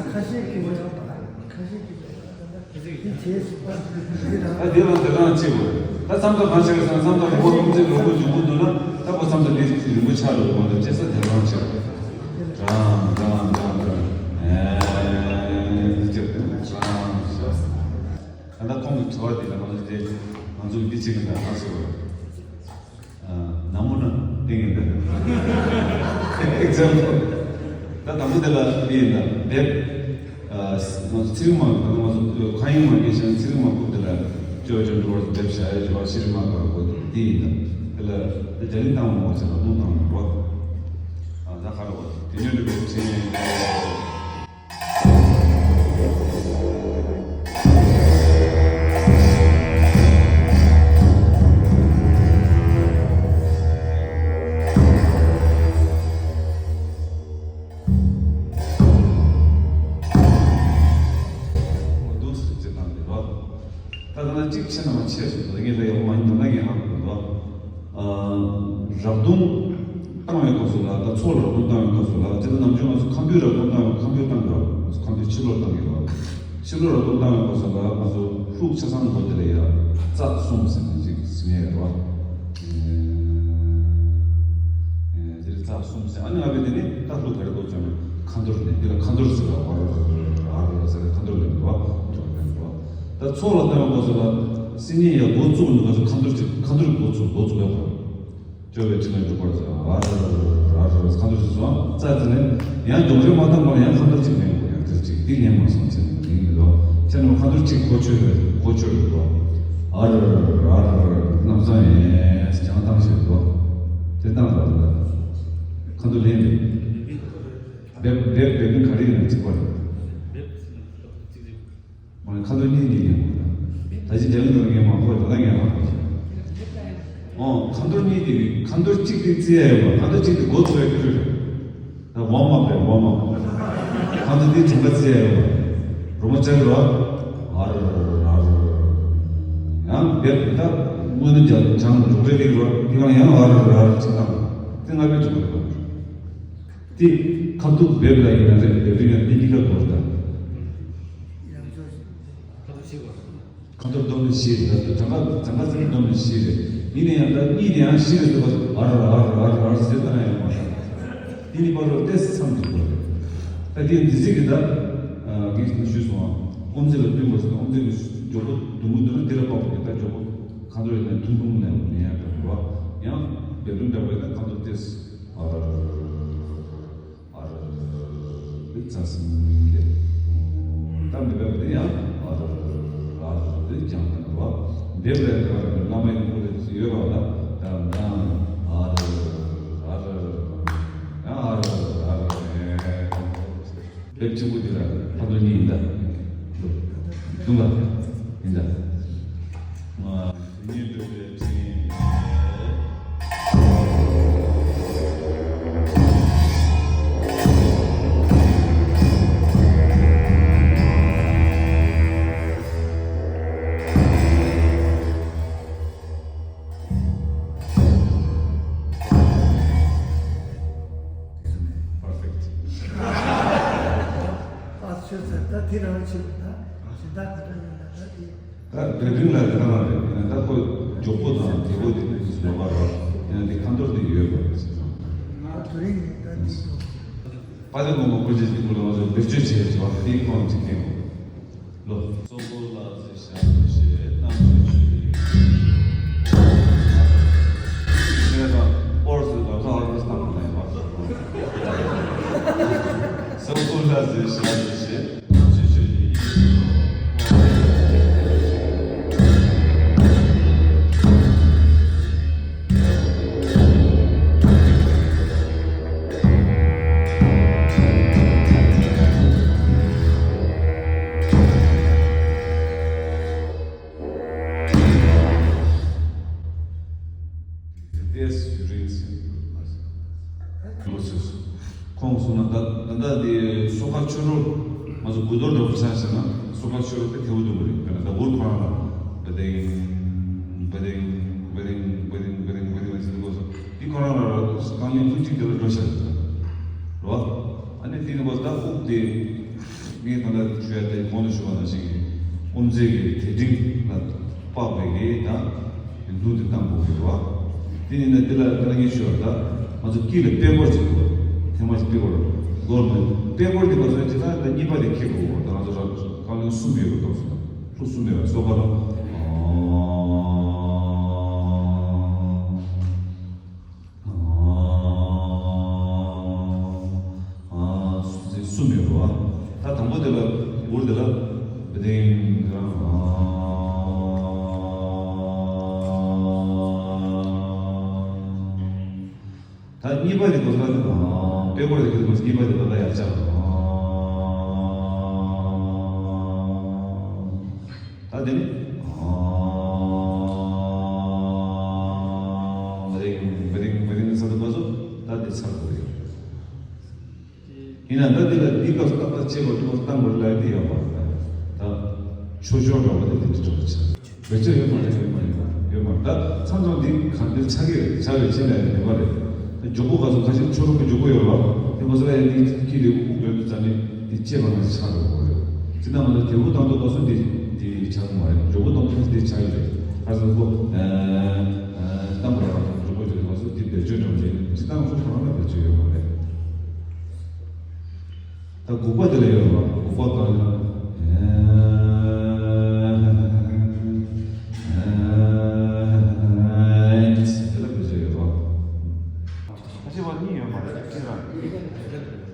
ཁ་ཤས་ཀྱི་ཁ་ཤས་ཀྱི་འདི་བྱེད་སྲིད་པ་འདི་དང་། ད་འདི་ལ་དེ་རང་བྱེད་དགོས། ད་མཚམས་ཐོ་གང་བྱེད་དགོས་ཟེར་ན་མཚམས་ཐོ་རིང་པོ་ཐུགས་རྗེ་རིང་པོ་འབྱུང་པོ་འདུག་ན་ད་པོ་མཚམས་ཐོ་འདི་རིང་པོ་ཆགས་འགྲོ་གི་མ་གཏོགས་ཅེ་ས་དེ་རང་བྱེད་དགོས། རང་རང་རང་རང་། ཨེ། ཅེས་དེ་ནི་རང་ཞེས། ད་ལྟ་ཁོང་གི་དྲི་བ་དེ་ལ་ང་ཚོ་དེ་ང་ཚོ་འདི་བྱེད་ཀྱི་འདུག་ང་ཚོ་ནམ་མོ་ན་ཏིང་ཡིན་འདུག་ཨེག་ཛམ་པལ། ད་དང་པོ་དེ་ལ་འདི་ཡིན་འདུག་འདེབས། ང་ཚོ་ཚེ་རིང་མ་ང་ཚོ་ཁ་ཡིན་མ་སྐད་ཆ་ཚེ་རིང་མ་ཁུག་དེ་ལ་ཅོ་ཅོ་འགྲོ་བར་འདེབས་བྱ་ཡ་ཅོ་བ་ཤི་རི་མ་ག་གོ་འདི་ཡིན་འདུག་དེ་ལ་དེ་རྒྱ་རིང་བཏང་བ་མ་བྱ་ལ་མོ་བཏང་བ་འགྲོ་བ། ད་ཁ་རོ་བ་དེ་ཉོན་འགྲོ་བའི་ཚེ། འདུག་སེ་ཅི་དང་འདི་རོ། ད་ད་ན་གཅིག་ཕྱི་ནང་ཕྱེ་སོང་ད་ངས་ད་ཡག་པོ་མ་ཡིན་འདུག་ན་ངས་ཧ་གོ་འདུག་ཨ། རབ་གདུང་བཏང་བའི་སྐབས་སུ་ལ་ད་ཚོགས་ལ་རབ་གདུང་བཏང་བའི་སྐབས་སུ་ལ་ཅི་ད་ནམ་རྒྱུན་ང་ཚོ་ཁམ་བུའི་རབ་གདུང་བཏང་བའི་ཁམ་བུ་བཏང་གི་རོ། ང་ཚོ་ཁམ་བུའི་ཕྱི་ལོགས་བཏང་གི་རོ། ཕྱི་ལོགས་རབ་གདུང་བཏང་བའི་སྐབས་སུ་ལ་ང་ཚོ་ཕྲུག་ཆ་ཚང་དགོས་དེ་ལ་ཡ་རྩ་གསུམ་ཟེར་ནས་ཅིག་ཟིན་ཡ་རོ། དེ་རིང་རྩ་གསུམ་ཟེར་ཨ་ནི་ང་བས་དེ་ནི་ད་ལུག་ག་རེ་ལོ་ཅང་ཁ་འཐོར་ནས་འདི་ལ་ཁ་འཐོར་ཟེར་བ་ཨར་ཨར་ཟེར་ཁ་འཐོར་ལེན་པ་འཐོར་ལེན་པ། ད་ཚོགས་ལ་བཏང་བའི་སྐབས་སུ་ལ་སི་ནི་ཡ་འགོ་བཙུགས་ནས་ང་ཚོ་ཁ་འཐོར་ཅིག་ཁ་འཐོར་འགོ་བཙུགས་འགོ་བཙུགས་ཡ་དང་། སྐྱོ་བའི་ཕྲིན་ལས་འགྲུབ་པར་བྱ་ཨར་ཨར་ཁ་འཐོར་ཅིག་སོང་རྩ་དེ་ནས་ཡང་མགྱོགས་རེ་མ་བཏང་བར་ཡང་ཁ་འཐོར་ཅིག་མེད་དགོས་ཡང་དེར་ཅིག་དེ་ཉན་མ་སོང་ཅེས་ནས་ཡིན་མི་འདུག་ཅེས་ནས་ཁ་འཐོར་ཅིག་གོ་ཆོད་རེད་གོ་ཆོད་རེད་དོ། ཨར་ཨར་ལམ་སང་ཡས་ཀྱང་བཏང་ཞེས་དོ། དེ་བཏང་ར་ལ་ཁ་འཐོར་ལེན་རེད། འབེབ་འབེབ་འབེབ་ནི་ག་རེ་ཡིན་ན་གཅིག་པ་རེད། མ་ནི་ཁ་འཐོར་གཉིས་གཉིས་ལེན་དགོས་ན། ད་ཅི་རྒྱ་མི་འདུག་ངས་མ་གོ་ད་ལྟ་ངས་མ་གོ་ཨོ་ཁ་འཐོར་གཉིས་དེ་ཁ་འཐོར་གཅིག་དེ་བརྩི་ཡ་ཡོད་པ་ཁ་འཐོར་གཅིག་དེ་འགོ་ཚུགས་ཡ་ཁུལ་རེད། ད་ཝོམ་ཨབ་རེད་ཝོམ་ཨབ། ཁ་འཐོར་དེ་གྲངས་ཀ་བརྩི་ཡ་ཡོད་པ། རོ་མ་ཅག་རོ། ཨར་ཨར། ཡང་བེད་ད་དངོས་གནས་རྒྱ་ཆང་འཇོག་རེ་ལེགས་རོ་དེ་གང་ཡང་ཨར་ཨར་ཅིག་བཏང་། དེ་ང་བེད་འཇོག་རེད་པ། དེ་ཁ་ཐུག་བེད་ལ་ཡིན་ན་རེད་བེད་རིང་ཡང་དེ་གཉིས་ཀ་དགོས་རེད་ད། ཁ་འཐོར་བསྡོམས་ནས་བཞི་རེད་ད་དུ་གྲངས་ཀ་གྲངས་ཀ་ཚིག་བསྡོམས་ནས་བཞི་རེད། ཡིན་ན་ཡང་ད་གཉིས་དེ་ཡང་བཞི་རེད་ཟེར་བ་ཨར་ཨར་ཨར་ཨར་ཟེར་ལྟ་ན་ཡང་མ་ཤར། དེ་ནི་པར་རོ་ཏེ་སི་མཚམས་ཀྱི་དགོས་རེད། ད་དེ་འདི་ཚིག་གི་ད་ངས་ཞུས་སོང་ཨ། ཨོམ་ཚིག་ལ་བསྟུན་པ་ཟེར་ན་ཨོམ་ཚིག་གི་མགྱོགས་པོ་འདུ་མུ་འདུ་ན་དེ་ལ་དཔག་པ་གི་ད་མགྱོགས་པོ་ཁ་འཐོར་ཡོད་ན་ཐུང་ཐུང་ནས་མེད་ཡ་འགྲོ་བ་ཡང་བེ་རུ་འདྲ་བས་ན་ཁ་འཐོར་ཏེ་སི་ཨར། ཨ་ར་ར་ར་ར་ར་ར་རྩ་སྲིན་ལས། ད་མི་འབེབས་པ་དེ་ཡང་ཨ་ར་ར་ར་ར་ར་ར་རེད་ཀྱང་དང་བ། འབེབས་པའི་དེ་བ་ར་བླ་མ་ཡི་སྐུ་ལས་ཡོད་པ་ལ་ད་ནང་ཨ་ར་ར་ར་ར་ར་ཡང་ཨ་ར་ར་ར་ར་ར་རེད། འབེབས་གཅིག་པུ་དེ་ལ་ཕ་དོན་གཉིས་ཡིན་ད། དུང་ལ་ཡིན་ད། ང་། Perfect. ད་བེ་རིང་ལ་དེ་ལྟ་མ་རེད། ཡིན་ན་ད་ཁོ་མགྱོགས་པོ་དང་བདེ་པོ་དེ་འདྲ་ཞིག་ཡོད་པ་ ཨ་ནི་མགོན་པོ་ཀུན་མཁྱེན་གྱི་སྐུ་ལ་ང་ཚོས་བེད་སྤྱོད་བྱེད་ཀྱི་བ་དེའི་ཁོངས་ཀྱི་སྐད་ངོ་། ལོ། གཙོ་བོ་ལ་ཟེར་ཞབས་ཞེས་གཏམ་གྱི་ཆོས་ཡིན། ཁྱེད་རང་ཚོ་ཨོར་ཟེར་དང་ས་ཨོར་ཟེར་དང་མ་ཡིན་པ། གཙོ་བོ་ལ་ཟེར་ཞབས་ཞེས་གཏམ་གྱི་ཆོས་ཡིན། ཏེས་ཡུ་རིན་སི་ལོ་སི། ཁོང་གསུངས་ན་ད་ད་ལྟ་དེ་སོ་ཁ་ཆུ་རོ། ང་ཚོ་དགུ་གཏོར་འདྲ་པོ་ཆགས་ཟེར་ན་སོ་ཁ་ཆུ་རོ་དེ་ཐེའུ་དུ་མ་རེད། དཔེར་ན་ད་འུར་ཁོ་རང་ལ་བ་དེང་བ་དེང་བ་དེང་བ་དེང་བ་དེང་བ་དེང་བ་དེང་ལ་ཟེར་དུས་སྐབས་སུ་འདི་ཁོ་རང་ལ་ར་རྐང་གླིང་ཐུག་གཅིག་དེ་ལ་འགྲོ་ཤར་ཟེར་རོ། ཨ་ནི་དེ་ནི་བ་ད་དབུགས་དེ། ངས་ད་ལྟ་ཞུ་ཡ་དེ་གོང་དུ་ཞུ་བ་ནང་བཞིན་གྱི་དབུ་མཛད་ཀྱི་དེ་འབྲིང་ལ་དཔག་པའི་གི་དང་མདུན་དུ་བཏང་དགོས་ཀྱི་རེད་བ། དེ་ཡིན་ན་དེ་ལ་ང་རང་གིས་ཞུ་བ་ད་ང་ཚོ་དཀྱིལ་ལ་པད་ཀོར་ཅིག་དགོས། ཐེངས་མ་ཅིག་པད་ཀོར་དགོས་མ་པད་ཀོར་དེ་ག་ཚོད་ཅིག་ན་ད་གཉིས་པ་དེ་འཁྱེར་དགོས་ད་ང་ཚོ་རང་རྐང་གླིང་གསུམ་ཡོད་པ་ཐོག་སོང་ན་ལྷུ་གསུམ་ཡོད་པ་སོ་པ་ལ། གསུམ་ཡོད་རེད་བ། ད་དང་པོ་དེ་ལ་འུར་དེ་ལ་བི་དིང་རང་། ད་གཉིས་པ་དེ་གོ་ས་དེ་དང་པད་ཀོར་དེ་གོ་ས་གཉིས་པ་དེ་ད་ལྟ་ཡར་ཆགས། ད་དེ་ནི། བི་དིང་བི་དིང་བི་དིང་ས་དུ་གོ་ས་ད་དེ་ཚར་དགོས་ཡོད། ཡིན་ན་ད་འདི་ལ་འདི་སྐབས་སུ་ཏག་ཏག་བྱེད་པ་ཏུ་བཏང་དགོས་ལབ་འདི་ཡོད་མ་རེད། ད་ཆོས་ཕྱོགས་འདྲ་བ་དེ་འདི་འདྲ་བ་ཆགས་བེད་སྤྱོད་ཡོད་མ་རེད། ཡོད་མ་ཡིན་པ་ཡོད་མ་རེད། ད་མཚམས་མཚམས་འདི་གང་འདིར་ཆགས་ཀྱི་རེད། ཆགས་རེད་ཅེས་ལབ་ཡ་མེད་པ་རེད། ད་མགྱོགས་པོ་ག་ཚོད་ཁ་ཤས་ཆོས་ལུགས་ཀྱི་མགྱོགས་པོ་ཡོད་རེད་བ། དེ་མ་ཟད་ཡ་འདི་ཁྱི་རེད་དབུགས་འགྲོ་དུས་ཙམ་ནས་འདི་བཅད་པ་ན་ཆགས་འགྲོ་གི་རེད། ཅི་ན་མ་ཟད་དེ་དབུགས་བཏང་དུས་ག་ཚོད་འདི་འདི་ཆགས་མ་རེད། མགྱོགས་པོ་བཏང་དུས་འདི་ཆགས་ཡོད་རེད། ག་ཚོད་ཁོ་ཨ་ཨ་བཏང་པ་རེད་བ། མགྱོགས་པོ་བྱེད་དུས་ག་ཚོད་འདི་བེད་སྤྱོད་འགྲོ་རེད། ཅི་བཏང་ཚོ་ཁོ་རང་ལ་བེད་སྤྱོད་ཡོད་མ་རེད། ད་དགུ་པ་དེ་ལ་ཡོད་རེད་བ། དགུ་པ་གང་ཡིན་ན། དེ་ལ་བེད་སྤྱོད་ཡོད་རེད་བ། ཁ་ཤས་པ་གཉིས་ཡོད་མ་རེད་ཅི་རང་།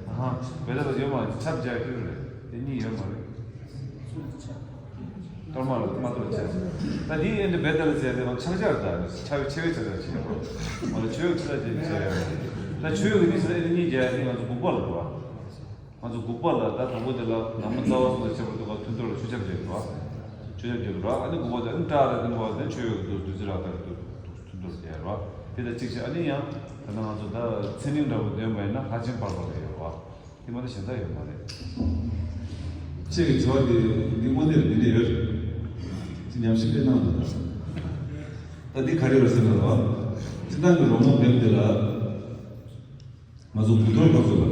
ཨ་ཧ། བེ་ད་ལ་ཡོད་མ་རེད། ཆབ་རྒྱག་རྒྱུ་རེད། དེ་གཉིས་ཡོད་མ་རེད། གཏོར་མ་ལ་མ་གཏོར་བྱས། ད་འདི་ཨེ་འདི་བེ་ད་ལ་བྱས་ཏེ་ཕྱག་ཆར་ད་ཆ་བའི་ཆེ་བའི་ཆ་ཆ་བྱས་ཡོད་རེད། མ་ལ་ཆོས་ཀྱི་ཆ་ཆ་བྱས་ཡོད་རེད། ད་ཆོས་ཀྱི་འདི་ཟེར་ཨེ་འདི་གཉིས་རྒྱག་ཡ་འདི་ང་ཚོ་དགུ་པ་ལ་འགྲོ་བ། ང་ཚོ་དགུ་པ་ལ་ད་དང་པོ་དེ་ལ་ནང་མི་རྩ་བ་སོ་སོ་ཆེན་པོ་དུ་བ་ཐུན་གཏོར་ལ་ཆུ་ཆབ་རྒྱག་རོགས། ཆུ་ཆབ་རྒྱག་རོགས། ཨ་ནི་དགུ་པ་དེ་ཨ་ནི་སྐྲ་ར་དེ་ནི་བ་དེ་ཆོས་ཡོད་དུ་བདུད་རྩི་རག་ལྟར་དུ་ཐུན་གཏོར་རྒྱག་རོགས། དེ་ལ་གཅིག་བྱས་ཨ་ནི་ཡང་ད་ནང་ང་ཚོ་ད་ཚན་རིག་འདྲ་བོ་འདོན་པ་ཡིན་ན་ལྷ་ཆེན་འབར་བ་ལ་ཡོད་རོགས། དེ་མ་གཏོགས་གཞན་དག་ཡོད་མ་རེད། ཁྱེད་ཀྱི་དྲི་བ་དེ་འདི་དངོས་གནས་རེད། འདི་ནས་ཡོད་རེད། དེ་ཉམས་ཞིབ་དཔེ་གནང་འདུག་ད་འདི་ག་རེ་རེད་ཟེར་ན་རོ། སྤྱི་བཏང་གི་རོལ་མོ་འབེབས་དེ་ལ། ང་ཚོ་དགུ་གཏོར་སྐབས་སུ་ལ།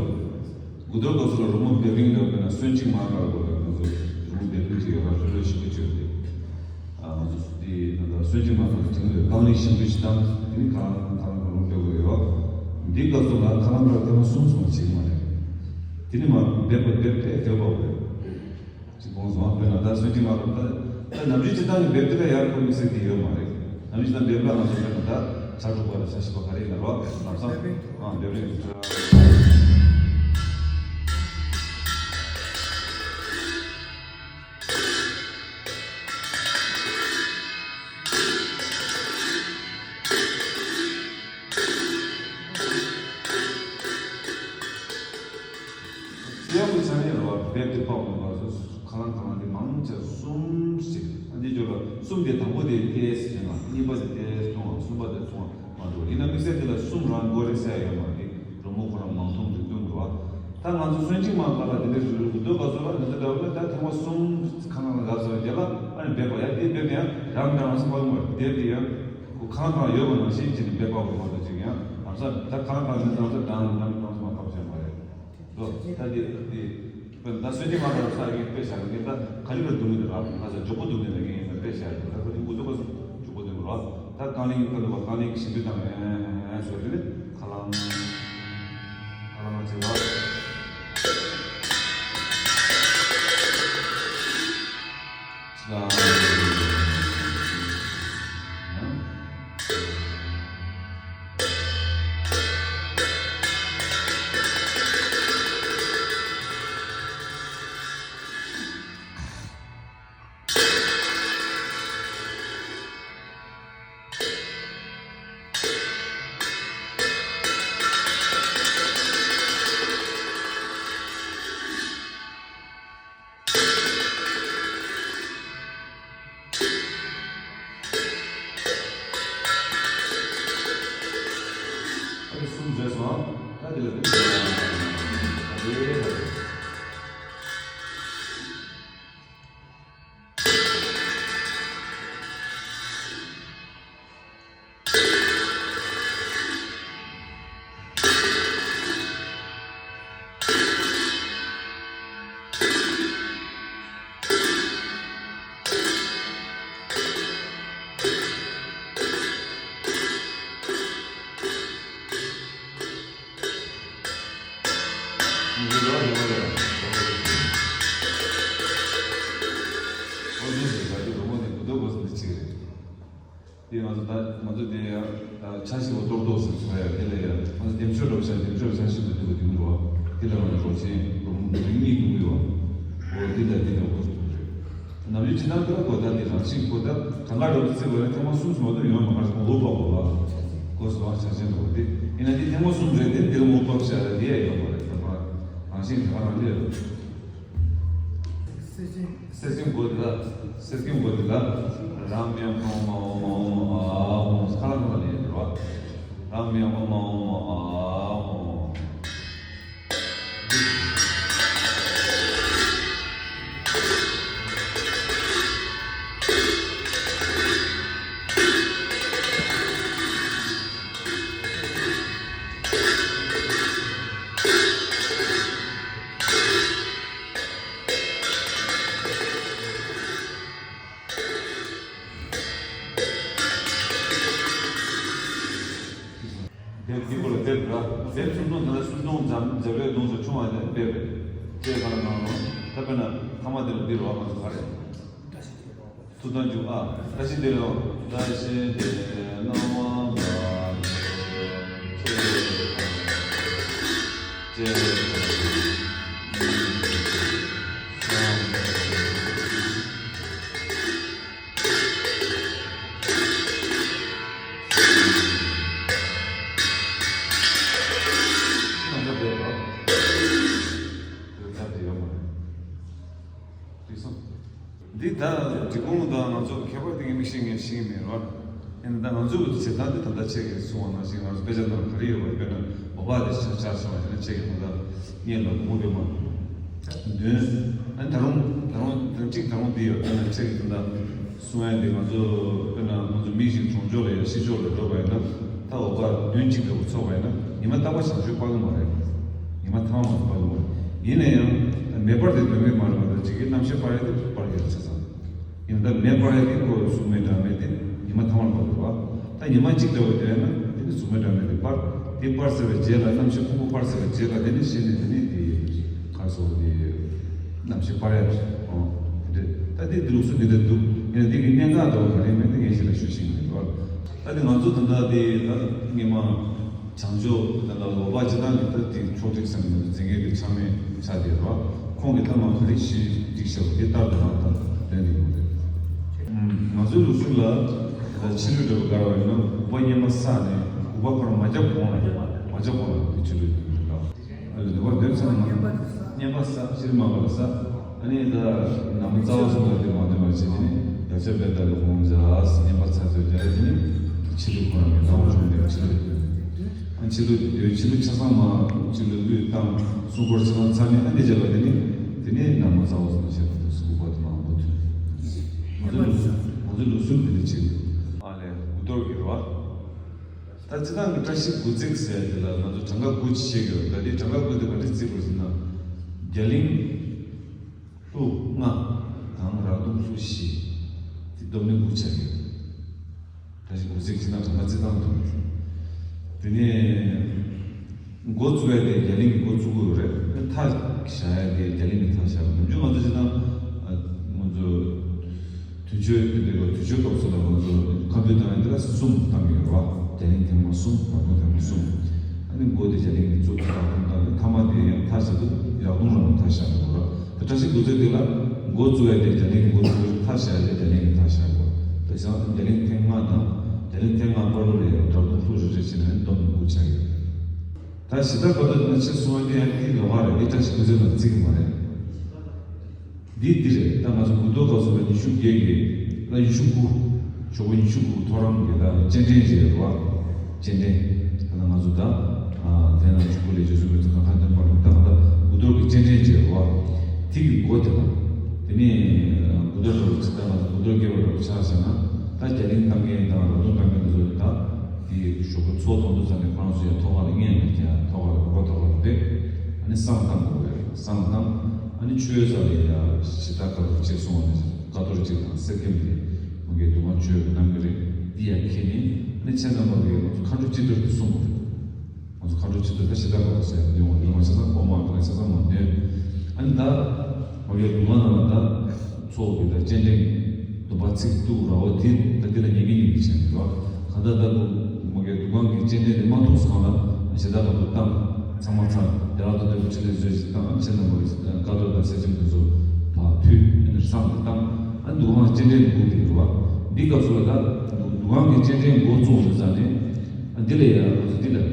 དགུ་གཏོར་སྐབས་སུ་ལ་རོལ་མོ་འབེབས་རིང་ལ་དཔེར་ན་སོན་ཅིག་མ་དཀར་པོ་ལ་ང་ཚོ་རོལ་མོ་འབེབས་རིང་ཅིག་ཡོད་པ་ལྷོད་ལྷོད་ཞིབ་པོ་བྱོས་ཏེ། ང་ཚོ་དེ་ད་ལྟ་སོན་ཅིག་མ་དཀར་པོ་དྲན་གྱི་ཡོད། རྐང་གླིང་ཞིབ་འཇུག་ཅིག་བཏང་དེ་ནི་ཁ་ལང་ཁ་ལང་རོལ་མོ་འབེབས་དགོས་ཡོད། འདིའི་སྐབས་སུ་ལ་ཁ་ལང་ཁ་ཐེངས་མ་གསུམ་སོང་བྱེད་ཀྱི་མ་རེད། དེ་ནི་མ་འབེབས་པ་འབེབས་པས་འབེབས་པ་རེད། ཅིག་དགོངས་སོང་། དཔེར་ན་ད་སོན་ཅིག་མ་དཀར་པོ་ད་ད་ནམ་རྒྱུན་སྤྱི་བཏང་གི་འབེབས་དེ་ལ་ཡར་འཁོར་དམིགས་བསལ་དེ་ཡོད་མ་རེད། ནམ་རྒྱུན་ད་འབེབས་ལ་ང་ཚོ་དཔེར་ན་ད་ཆ་དྲུག་པ་ལ་ཆ་བཞི་པ་ག་རེ་ཡིན་ན་རོ་ལམ་སང་ཨང་འབེབས་རིང་། གཡང་གི་ཆ་ནས་རོ་འབེབས་དེ་དཔག་མེད་པ་སོ་སོ་ཁ་ལང་ཁ་ལང་དེ་མང་ཆེ་གསུམ་ཞིག་ཨ་འདི་ཅོ་ལ་གསུམ་དེ་དང་པོ་དེ་ཏེས་ཟེར་ན་གཉིས་པ་དེ་ཏེས་གཏོང་བ་གསུམ་པ་དེ་ཚོང་བ་མ་འགྲོ། ཡིན་ན་དམིགས་བསལ་དེ་ལ་གསུམ་རང་མགོ་རེ་ཟ་ཡ་ཡོད་མ་རེད། རོལ་མོ་ཁོ་རང་མང་ཐོང་འདུག་སྟོན་འགྲོ་བ། ད་ང་ཚོ་སོན་ཅིག་མ་ག་ལ་དེ་འདྲ་ཞུ་རུ་གུ་དོ་ག་ཚོ་ལ་འདི་འདྲ་འདྲ་བ་ལ་ད་ཐེངས་མ་གསུམ་ཁ་ནང་ལ་ལབ་ཚར་རྒྱ་ལ་ཨ་ནི་འབེབས་པ་ཡ་དེ་འབེབས་ཡང་རང་རང་སོ་པ་མ་རེད། དེབ་དེ་ཡང་ཁོ་ཁ་ནང་ཡོད་པ་ནང་བཞིན་བྱས་ནས་འབེབས་པ་བུ་བ་དང་ཅིག་ཡང་ལམ་སང་ད་ཁ་ནང་ནི་ལམ་སང་རང་རང་རང་སོ་མ་ཁ་བྱས་མ་རེད། ལོ། ད་འདི་འདི་དཔེར་ན་ད་སོན་ཅིག་མ་ག་ལ་ས་ཡིན་དཔེ་བཞག་ན་ད་ག་ལི་བར་འདུག་མི་འདུག་ར་ང་ཚོ་མགྱོགས་པོ་འདུག་མི་འདུག་ངས་ད་དཔེ་བཞག་ཡོད། ད་ཁོ་འདི་མགོ་ཚོ་ག་ཚོ་མགྱོགས་པོ་འདུག་མི་ར། ད་རྐང་གླིང་གི་ཁ་ལོ་བ་རྐང་གླིང་གི་ཞིབ་འཇུག་དང་ཨེ་ཨེ་ཨེ་ཟེར་དེ་ནི་ཁ་ལང་ཁ་ལང་ང་ཚོ་ར། གསུམ་བཟོས་སོང་། ད་དེ་ལ་དེ་ད་དེ་ད་དེ། དེ་ང་ཚོ་ད་ང་ཚོ་དེ་ཡང་ཆ་ཤས་པ་གཏོར་ཟློག་ཟེར་སོང་ཡ། དེ་ལ་ཡང་ང་ཚོ་འདེམས་སྦྱོར་འགྲོ་བྱ་འདེམས་སྦྱོར་ཆ་ཤས་པ་འདུག་པ་འདུག་རོ། དེ་ལ་ང་ཚོ་རོགས་ཆེན་རོགས་མུ་གུ་གཉིས་འདུག་ཡོད། འོ་འདི་ལ་འདི་ལ་འོ་འདུག་རེད། ནམ་རྒྱུན་ཇི་ལྟར་ལྟར་གོ་ད་འདི་རང་བཞིན་གོ་ད་གང་ག་འགྲོ་བརྩི་བ་ཡང་ཐེངས་མ་གསུམ་སོང་བ་དུ་ཡོང་མ་ཁར་སོང་འོ་པ་གོ་བ་གོ་སོང་བ་ཆ་ཤས་པ་འདི་ཡིན་ན་འདི་ཐེངས་མ་གསུམ་རེད། དེ་འདི་ལ་འོ་པ་བྱ་ལ་འདི་ཡ་ཡོད་མ་རེད། ད་པ་རང་བཞིན་དེ་ག་རང་འདི་རེད། སེ་ཆེན། སེ་ཆེན་མགོ་འདི་ལ། སེ་ཆེན་མགོ་འདི་ལ། རང་མིང་ཨོ་མ་ཨོ་མ་ཨོ་མ་ཨ་ཧོ། ཁ་ལ་ཁ་ལ་ནས་འདི་རོ། རང་མིང་ཨོ་མ་ཨོ་མ་ཨ་ཧོ། དེབ་འདི་སྐོར་ལ་དེབ་ར། དེབ་སུམ་སྟོང་དེ་ལ་སུམ་སྟོང་འཛམ་འཛམ་རའི་གདོང་སུ་ཆུང་བ་དེ་དེབ་རེད། ཅེས་གང་གང་རུང་ད་དཔེར་ན་ཐ་མ་དེ་ལ་འདི་རོ་ང་ཚོ་ག་རེད། ཐུགས་དམ་བཅུག་ཨ། བཀྲ་ཤིས་བདེ་ལེགས། བཀྲ་ཤིས་བདེ་ལེགས་ནོ། འདི་ད་འབྲི་གུང་དང་ང་ཚོ་ཁྱད་པར་དེ་གའི་མི་ཤེས་ངས་ཤེས་ཀྱི་མེད་རོགས། ཡིན་ད་ང་ཚོའི་བྱེད་སྟངས་དེ་ད་ལྟ་ཁྱེད་ཀྱིས་གསུངས་པ་ནང་བཞིན་ང་ཚོ་དཔེ་ཆ་ནང་ག་རེ་ཡོད་པ་དཔེར་ན་འོ་བ་དེ་ཆ་ཆ་སོང་བ་ཡིན་ན་ཁྱེད་ཀྱིས་ད་ལྟ་སྔོན་ལ་དགུང་པའི་མ་བདུན། ཨ་ནི་ད་རུང་ད་རུང་ད་གཅིག་ད་རུང་འདི་ཡོད། ད་ནི་ཁྱེད་ཀྱིས་ད་ལྟ་གསུང་ཡ་འདི་ང་ཚོ་དཔེར་ན་ང་ཚོ་མི་ཞིག་གྲོང་ཆོག་ལ་ཡ་ཤི་ཆོག་ལ་འགྲོ་བ་ཡིན་ན་ད་འོ་བ་བདུན་གཅིག་ལྟ་བུ་ཚོགས་པ་ཡིན་ན་ཉི་མ་རྟག་པར་བྱང་ཆུབ་སྤང་གི་མ་རེད། ཉི་མ་ཐ་མ་མ་སྤང་གི་མ་རེད། ཡིན་ན་ཡང་ད་མེ་སྤར་དེ་དོན་མེད་མ་རེད་པ། ད་ཅིག་གི་རྣམ་ཤེས་སྤར་ཡ་དེ་སྤར་གི་རེད་ཆ་ཚང་། ཡིན་ད་མེ་སྤར་ཡ་དེ་ཁོ་གཟུགས་མེད་སྒྲ་མེད་དེ་ཉི་མ་ཐ་མར་སྤར་དགོས་པ། ད་ཉི་མ་གཅིག་འདྲ་བོ་དེ་ཡིན་ན་དེ་ནི་གཟུགས་མེད་སྒྲ་མེད་དེ་སྤར། དེ་སྤར་ཚར་བའི་རྗེས་ལ་རྣམ་ཤེས་ཕུང་པོ་སྤར་ཚར་བའི་རྗེས་ལ་དེ་ནི་གཞི་ནས་དེ་ནི་དེ་གར་སོགས་དེ་རྣམ་ཤེས་སྤར་ཡ་རེད། ཨོ་དེ་འདྲ་ད་དེ་དེ་ལུགས་སུ་འདི་འདྲ་འདུག་ཡིན་ན་དེ་གི་གནད་འགག་འདྲ་བོ་ག་རེ་མེད་དེ་ངས་གཞི་ལ་ཞུ་ཤེས་ཀྱི་མི་འདུག་ད་དེ་ང་ཚོ་ད་ལྟ་དེ་ད་སྔོན་མ། བྱང་ཆུབ་ད་ལྟ་འོ་བ་སྤྱི་བཏང་གི་ད་དེ་ཕྱོགས་སྒྲིག་ཟེར་ནས་འཛིན་མཁན་དེ་ཆགས་མེད་ཆགས་བསྡད་རོགས། ཁོང་གིས་ཐ་མ་ག་རེ་ཞིག་སྒྲིག་བཞག་པ་དེ་ལྟར་དུ་རང་དང་དོན་དུ་ཡོང་རེད། ང་ཚོའི་ལུགས་སྲོལ་ལ་ད་ཕྱི་ལུས་འདྲ་བོ་དགར་བ་ཡིན་ན་དགུ་པ་བསྙེན་པ་བསགས་ནས་དགུ་པ་ཁོ་རང་མ་བརྒྱབ་གོང་ལ་མ་བརྒྱབ་གོང་ལ་དེ་ཕྱི་ལུས་དེ་རེད་ལ། ཨ་ལས་དགུ་པ་འདོན་ཚར་ན་བསྙེན་པ་བསགས་ཕྱིར་མ་བ་ལ་བསགས། ཨ་ནི་ད་ནང་མི་རྩ་བ་གསུམ་ལ་དེ་མ་འདོན་པ་བྱས་དེ་ནི་ཡ་ཆ་བེ་ད་ལ་ཧོང་ཇ་ཨ་སི་བསྙེན་པ་ཚར་ཚོད་རྒྱ་རེ་དེ་ནི་ཕྱི་ལུས་ཁོ་རང་གི་ནང་བྱུང་བའི་ཕྱི་ལུས་དེ་ཨ་ཕྱི་ལུས་དེ་ཕྱི་ལུས་ཆ་ཚང་མ་ཕྱི་ལུས་ལུས་བཏང་སྲུང་འཁོར་ཆ་ཚང་ཚར་ནས་ཨ་འདི་བྱས་པ་དེ་ནི་དེ་ནི་ནང་མི་རྩ་བ་གསུམ་བྱས་པ་དེ་སུ་གུ་པ་དེ་མང་པོ་ཐོན། ང་ཚོ་ལུགས་སྲོལ་ང་ཚོ་ལུགས་སྲོལ་དེ་འདྲ་བྱེད་དགོས། ཨ་ལས་དགུ་གཏོར་གྱི་རོ། ད་སྤྱི་བཏང་གི་བཀྲ་ཤིས་དགུ་བརྩེགས་ཟེར་ཡ་དེ་ལ་ང་ཚོ་གྲངས་ཀ་དགུ་ཅིག་བཤད་ཀྱི་ཡོད། ད་དེ་གྲངས་ཀ་དགུ་དེ་ག་འདྲ་བརྩི་དགོས་ཟེར་ན། རྒྱ་གླིང་ལྷུག་ལྔ་དང་རག་དུང་ལྷུག་བཞི། དེ་སྡོམ་ནི་དགུ་ཆགས་ཀྱི་ཡོད། བཀྲ་ཤིས་དགུ་བརྩེགས་ཅིག་ན་གྲངས་ཀ་བརྩི་སྟངས་དང་། དེ་ནས་འགོ་བཙུགས་ཡ་དེ་རྒྱ་གླིང་གི་འགོ་བཙུགས་ཀྱི་ཡོད་རེད། མཐའ་བཞག་ཡ་དེ་རྒྱ་གླིང་གི་མཐའ་བཞག་ནམ་རྒྱུན་ང་ཚོ་སྤྱི་བཏང་ང་ཚོ། དུས་མཆོད་དེ་འདྲ་དུས་མཆོད་སྐབས་སུ་ལ་ང་ཚོ་ཁ་འདོན་བཏང་ཡ་འདི་ལ་གསུམ་བཏང་གི་ཡོད་རེད་བ། རྒྱ་གླིང་ཐེངས་མ་གསུམ། རག་དུང་ཐེངས་མ་གསུམ། ཨ་ནི་འགོ་དེ་རྒྱ་གླིང་གི་བཙུགས། རག་དུང་བཏང་ནས་མཐའ་མ་དེ་ཡང་མཐའ་བཞག་དུས་རག་དུང་རང་མཐའ་བཞག་གི་ཡོད་རེད། དེ་བཀྲ་ཤིས་དགུ་བརྩེགས་དེ་ལ་འགོ་བཙུགས་ཡ་དེ་རྒྱ་གླིང་གི་འགོ་བཙུགས། མཐའ་བཞག་ཡ་དེ་རྒྱ་གླིང་གི་མཐའ་བཞག་གི་ཡོད་རེད། དེ་བཞིན་རྒྱ་གླིང་ཐེངས་ལྔ་དང་རྒྱ་གླིང་ཐེངས་ལྔ་བར་དུ་ལ་ཡང་རག་དུང་ལྷུག་རེ་རེ་བྱས་ནས་སྡོམ་དགུ་ཆགས་ཡོད། ད་ཞེ་དྲག་བར་དུ་ང་ཕྱིར་གསུང་བ་དེ་ཡང་དེའི་ལོགས་ཀ་རེད། དེ་བཀྲ་ཤིས་དགུ་བརྩེགས་ནང་བརྩི་གི་མ་རེད། འདི་འདི་རེད། ད་ང་ཚོ་དགུ་གཏོར་སྐབས་སུ་ལ་ཉི་ཤུ་བརྒྱད་ཀྱི་ལ་ཉི་ཤུ་དགུ། ཞོགས་པ་ཉི་ཤུ་དགུ་ཐོ་རངས་ཀྱི་ད་སྤྱན་འདྲེན་བྱས་རེད་བ། སྤྱན་འདྲེན། ད་ ང་ཚོ་ད་དེ་ན་ཆུ་བོ་ལས་རྗེས་སུ་མི་ཚོ་ཁ་ཁ་འདོན་པར་ད་ད་དགུ་གཏོར་གྱི་སྤྱན་འདྲེན་བྱེད་པ་དེ་གི་མགོ་དེ་ལ། དེ་ནས་དགུ་གཏོར་ར་བ་ཇི་ལྟ་ང་ཚོ་དགུ་གཏོར་རྒྱས་པ་ར་བ་ཆགས་ཟེར་ན། ད་རྒྱ་གླིང་བཏང་མཁན་དང་རབ་བརྡུང་བཏང་མཁན་དེ་ཚོ་ད་དེ་ཞོགས་པ་ཚོགས་གཏོང་དུས་ཙམ་ནས་ཁོ་རང་ཚོ་ཡང་ཐོག་ཁ་ལ་བསྙེན་ལ་རྒྱག་ཐོག་ཁ་ལ་མགོ་ཐོག་ཁ་ལ་ཕེབས། ཨ་ནི་བསང་བཏང་དགོས་རེད། བསང་བཏང་། ཨ་ནི་མཆོད་རྫས་ལ་ཡ་ཇི་ལྟ་ཀ་ཐོར་གཅིག་གསུངས་པ་ནས་ཀ་ཐོར་གཅིག་དང་གསེར་སྐྱེམས་དེ་མ་གིའི་འདུ་ཁང་མཆོད་གནང་གི་རེད། འདི་ཡང་ཁྱེད་ནི་ཨ་ནི་ཁྱེད་རྣམ་པ་གིས་ང་ཚོ་མཁའ་འགྲོ་སྤྱི་གཏོར་དེ་གསུང་དགོས་རེད། ང་ཚོ་མཁའ་འགྲོ་སྤྱི་གཏོར་ད་ཇི་ལྟ་ཀ་ཐོར་ཟེར་ཡ་འདོན་བ་འདོན་བ་ཆ་ཚང་གོ་མ་འདོན་ཆ་ཚང་མ་འདོན། ཨ་ནི་ད་མ་གིའི་འདུ་ཁང་ནང་ལ་ད་ཚོགས་ཀྱི་ད་སྤྱན་འདྲེན་སྡོམ་པ་ཚིག་གཏུག་ར་བ་དེ་ད་འདི་ལ་ཉན་གི་ཉན་གི་བྱས་ནས་ར། གང་ལྟར་ད་མ་གིའི་འདུ་ཁང་གི་སྤྱན་འདྲེན་དེ་མ་ཐུག་སོང་ལ་ཇི་ལྟ་ཀ་ཐོར་བཏང་། ཚང་མ་ཚར་དེ་རང་དུ་འདོན་པའི་ཕྲིན་ལས་བཟོས་ཤིག་བཏང་། ཨ་ནི་ཁྱེད་རྣམ་པ་གིས་ཀ་ཐོར་དང་གསེར་སྐྱེམས་དེ་ཚོ་ཕར་ཕུལ། ཨ་ནི་བསང་དེ་བཏང་། ཨ་ནི་འདུ་ཁང་སྤྱན་འདྲེན་འགོ་དེ་ར་བ། འདི་སྐབས་སུ་ལ་ད་འདུ་ཁང་གི་སྤྱན་འདྲེན་འགོ་བཙུགས་ཡོད་ཙང་ནས། ཨ་འདི་ལ་ཡ་ང་ཚོ་འདི་ལ་ཡ་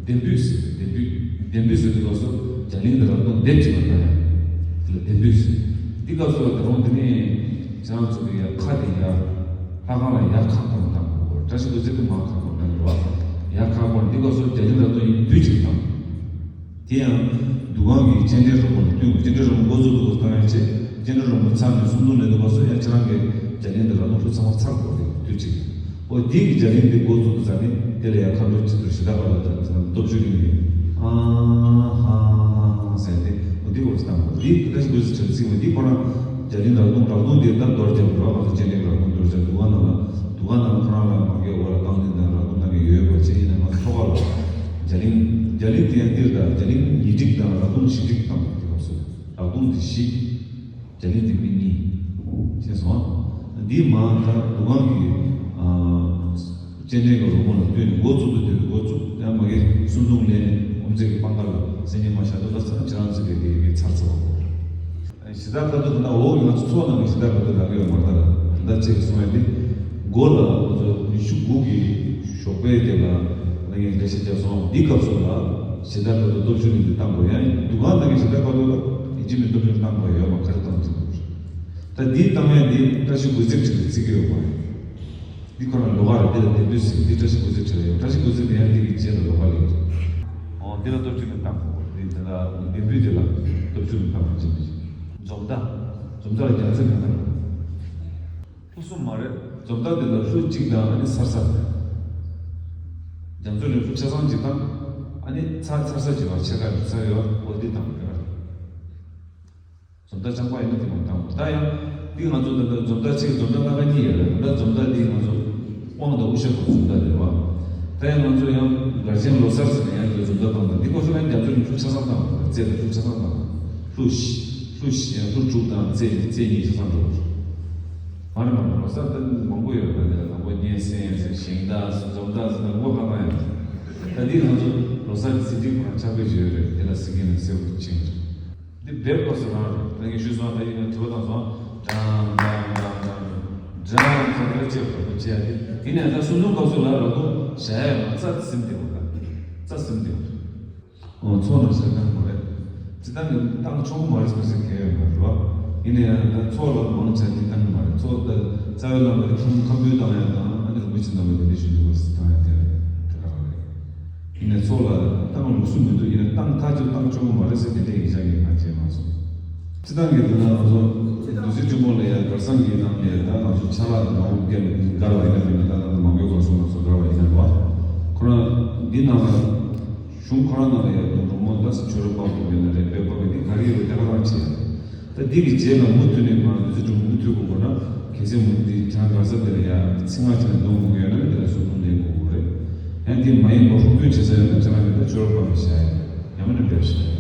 ལྡེམ་བུས་ཟེར། ལྡེམ་བུས་ལྡེམ་བུས་ཟེར་དུས་སྐབས་སུ་རྒྱ་གླིང་དང་རབ་བརྡུང་སྡེབ་གཅིག་པ་ད་ཡ་འདི་ལ་ལྡེམ་བུས་ཟེར། འདི་སྐབས་སུ་ལ་ད་རུང་དེ་ནས་ཁྱེད་རང་ཚོ་གི་ཡ་ཁ་དེ་ཡ། ལྷ་ཁང་ལ་ཡར་ཁ་སྐོར་བཏང་དགོས། བཀྲ་ཤིས་བདུད་རྩི་གི་མར་ཁ་སྐོར་བཏང་དགོས། ཡར་ཁ་སྐོར་འདི་སྐབས་སུ་རྒྱ་གླིང་རབ་བརྡུང་ཡིན་དུས་གཅིག་བཏང་། དེ་ཡང་འདུ་ཁང་གི་སྤྱན་འདྲེན་རོལ་མོ་ལ་བསྟུན་དགོས། སྤྱན་འདྲེན་རོལ་མོ་འགོ་བཙུགས་དུས་སྐབས་སུ་བཏང་ཡང་བྱེད། སྤྱན་འདྲེན་རོལ་མོ་ཚར་ནས་སུམ་བརྡུང་ལེན་དུས་སྐབས་སུ་ཡང་ཁྱེད་རང་གི་རྒྱ་གླིང་དང་རབ་བརྡུང་ལྷུ་ཚང་མ་ཚར་དགོས་རེད། དུས་གཅིག་འོ་དེ་གི་རྒྱ་གླིང་དེ་འགོ་བཙུགས་དུས་ཙམ་ནས་དེ་ལ་ཡང་མཁའ་འགྲོ་སྤྱི་གཏོར་ཞེ་དྲག་ག་ལ་དང་སྟོབས་བཅུ་གླིང་གི་ཨ་ཧ་ཧ་ཧ་ཟེར་ཏེ་འོ་དེ་འོ་ཅི་བཏང་དགོས། དེ་བཀྲ་ཤིས་བདུད་རྩི་ཆར་ཚིག་མ་དེ་ཁོ་ན་རྒྱ་གླིང་རབ་བརྡུང་རབ་བརྡུང་དེ་ད་མདོར་བསྡུས་རབ་བརྡུང་སྤྱན་འདྲེན་རབ་བརྡུང་མདོར་བསྡུས་འདུ་ཁང་ནང་ལ། འདུ་ཁང་ནང་ཁོ་རང་ལ་མ་གིའི་འོག་ལ་རྐང་གླིང་དང་རབ་བརྡུང་གནང་གི་ཡོད་པ་བྱས། ཡིན་ན་ང་ཚོ་ཐོག་ཁ་ལ་རྒྱ་གླིང་རྒྱ་གླིང་དེ་ཡང་འདིར་དང་རྒྱ་གླིང་ཉིས་སྒྲིག་དང་རབ་བརྡུང་བཞི་སྒྲིག་བཏང་བ་དེ་སྐབས་སུ་རབ་བརྡུང་དེ་བཞི། རྒྱ་གླིང་དེ་མི་གཉིས། ཤེས་སོང་ཨ། འདི་མ་ད་འདུ་ཁང་གི་ཨ་སྤྱན་འདྲེན་གྱི་རོལ་མོ་ལ་བསྟུན་ནས་འགོ་བཙུགས་དུས་དེ་འགོ་བཙུགས་ཡང་མ་གིའི་སུམ་བརྡུང་ལེན་ནས་དབུ་མཛད་ཀྱི་པང་ཁ་ལ་སེང་གེ་མ་ཞབས་ཏོག་ལ་ཚང་ཅི་རང་ཚིག་པའི་དེ་གི་ཚར་ཚར་བ་གོ། གཞི་བདག་བཀའ་བསྡུ་དེ་ན་འོག་ང་ཚོ་ཚོགས་ནང་གི་གཞི་བདག་བཀའ་བསྡུ་ལབ་ཀྱི་ཡོད་མ་རེད། ད་ལྟ་ཅེས་གསུང་ཡ་དེ་མགོ་ལ་ང་ཚོ་ཉི་ཤུ་དགུ་གི་ཞོགས་པའི་དེ་ལ་ང་ངས་འགྲེལ་བཤད་བརྒྱབ་སོང་། འདི་སྐབས་སུ་ལ་གཞི་བདག་བཀའ་བསྡུ་སྟོབས་བཅུ་གླིང་དེ་བཏང་དགོས། ཡང་འདུ་ཁང་ནང་གི་གཞི་བདག་བཀའ་བསྡུ་ལ་ཡིན་གཅིག་མིན་སྟོབས་བཅུ་གླིང་བཏང་དགོས་ཡོད་མ་ག་རེ་བཏང་གི་འདུག་ད་འདི་བཏང་ཡ་འདི་བཀྲ་ཤིས་འགོད་རྫས་ཁྲི་ལ་བརྩི་གི་ཡོད་མ་རེད། འདི་ཁོ་ན་ལོགས་ཀ་རེད། འདི་ལ་ལྡེམ་བུས་ཟེར། འདི་བཀྲ་ཤིས་འགོད་རྫས་ཁྲི་ལ་ཡོད། བཀྲ་ཤིས་འགོད་རྫས་དེ་ཡང་འདི་གི་རྗེས་ལ་ལོགས་ཀ་ལ་ཡོད། འོ་འདི་ལ་སྟོབས་བཅུ་གླིང་བཏང་དགོས། འདི་འདི་ལ་ལྡེམ་བུས་འདི་ལ་སྟོབས་བཅུ་གླིང་བཏང་བ་ཅི་མི་ཅི། འཛོམས་མདའ། འཛོམས་མདའ་ལ་རྒྱ་མཚོ་གླིང་བཏང་དགོས། ལྷུ་གསུམ་མ་རེད། འཛོམས་མདའ་འདི་ལ་ལྷུ་གཅིག་དང་ཨ་ནི་ཚར་ས་རེད། རྒྱ་མཚོ་གླིང་ལྷུ་ཆ་ཚང་གཅིག་དང་ཨ་ནི་ཚར་ཚར་ས་གཅིག་བ་ཕྱེད་ཀ་ཡོད་ཚར་ཡོད། འོ་འདི་བཏང་དགོས་རེད། འཛོམས་མདའ་རྐྱང་པ་ཡིན་ན་དེ་མ་བཏང་། ད་ཡང་འདི་ང་ཚོ་ད་ལྟ་འཛོམས་མདའ་གཅིག་འཛོམས་མདའ་སྣ་ཁ་གཉིས་ཡོད་རེད། ད་འཛོམས་མདའ་འདི་ང་ཚོ་དབང་དང་དབུ་ཞྭ་གོ་འཛོམས་མདའ་རེད་བ། ད་ཡང་ང་ཚོ་ཡང་གར་ཆེན་ལོ་གསར་ཟེར་ནས་ཡང་འདི་འཛོམས་མདའ་བཏང་། ད་འདི་ཁོ་ཚོ་ཡང་རྒྱ་མཚོ་གླིང་ལྷུ་ཆ་ཚང་བཏང་། རྩེ་ལ་ལྷུ་ཆ་ཚང་བཏང་། ལྷུ་བཞི་ལྷུ་བཞི་ཡང་ལྷུ་དྲུག་དང་རྩེ་གཉིས་རྩེ་གཉིས་ཆ་ཚང་འགྲོ། མ་རེད་མ་རེད། ལོ་གསར་ད་མང་པོ་ཡོད་རེད། ད་འདི་ལ་དང་པོ་སྙན་སེང་ཟེར། ཞིང་བདག་ཟེར། འཛོམས་མདའ་ཟེར། ད་མགོ་ཁ་པ་ཡང་ད་འདི་ང་ཚོ་ལོ་གསར་གྱི་ཟིན་བྲིས་ཁོ་རང་ཆག་སྒོ་བརྗོད་ཡོད་རེད། འདི་ལ་ཟིན་གྱི་ན་སེར་པོ་ཅན། འདི་འབེབས་དགོས་སོ་རང་རེད། ད་ངས་ཞུས་སོང་། ད་ཡིན་ན་དྲི་བ་བཏང་སོང་། འགྲམ་འགྲམ་འགྲམ་འགྲམ་འགྲམ་འགྲམ་ཚང་མ་ལ་ཅེས་པ་ཅེས་ཡ་དེ་ཡིན་ནའི་ད་སུམ་བརྡུང་སྐབས་སུ་ལ་ར་དུང་བྱ་ཡ་ཡོད་མ་རྩ་ཟིན་བསྡད་པ་ད་རྩ་ཟིན་བསྡད་པ། ཨོ་ཚོགས་ནང་བཤད་སྟངས་མ་རེད། སྤྱི་བཏང་གི་བཏང་ཆོག་གི་མ་རེད་ཟེར་ཟེར་གལ་ཡོད་མ་རེད་བ། ཡིན་ནའི་ད་ཚོགས་ལ་མང་ཆ་འདི་བཏང་གི་མ་རེད། ཚོགས་ད་རྩ་བའི་བླ་མ་དེ་ཁམས་ཁམས་པོའི་བཏང་ཡ་དང་ཨ་ནི་རིན་པོ་ཆེ་རྣམ་པ་དེ་འདྲ་ཞུ་འདུག་བ་ཟེར་བཏང་ཡ་དེ་རེད། དེ་ག་རང་རེད། ཡིན་ནའི་ཚོགས་ལ་བཏང་ལུགས་སྲོལ་མི་འདུག་ཡིན་ནའི་བཏང་ཐག་ཆོད་བཏང་ཆོག་གི་མ་རེད་ཟེར་དེ་འདྲའི་ཡིག་ཆ་ངས་ང་མཇལ་མ་སོང་། སྤྱི་བཏང་གི་དོན་ན་ང་ཚོ་བདུད་རྩི་ཕྲེང་བ་ལ་ཡང་གར་སང་གི་ནང་ནས་ད་ང་ཚོ་ཆ་ལག་དང་མང་པོ་བརྒལ་ནས་བཀར་བ་ཡིན་ན་མིན་ན། ད་ད་ད་མང་པོའི་གར་སོང་ང་ཚོ་བཀར་བ་ཡིན་ན་རེད་བ། ཁོ་རང་འདི་ནང་ལ་གཞུང་ཁོ་རང་ནང་ལ་ཡང་འགྲོ་མོ་ད་མཆོད་རོལ་དཔང་པོ་ཡོད་ན་རེད། དཔེ་དཔང་པོ་འདི་ག་རེ་ཡོད་པ་དེ་ག་རང་བྱེད་ཡ། ད་འདི་གི་རྗེས་ལ་མུ་མཐུད་ནས་ང་བདུད་རྩི་ཕྲེང་བ་མུ་མཐུད་དགོས་དགོས་ན། གལ་སྲིད་མུ་འདི་བྱང་གར་ས་དེ་ལ་ཡ་ཚིག་མ་བྱས་ནས་འདོན་དགོས་ཡོད་ན་འདི་ལ་སོ་སོ་ལེན་དགོས་དགོས་རེད། ཡང་འདི་མ་ཡིན་པ་ཧུར་བརྩོན་བྱེད་ས་ཡོད་ན་ཅང་རང་གི་ད་ཆོས་རོགས་པ་མི་བྱ་ཡ། ཡང་མིན་ན་འབེབས་བྱ་ཡ།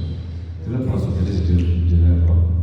དེ་ལ་ཕར་ཚུར་དེ་འདྲ་ཞིག་འབྲེལ་འབྲེལ་ཡ་རོགས།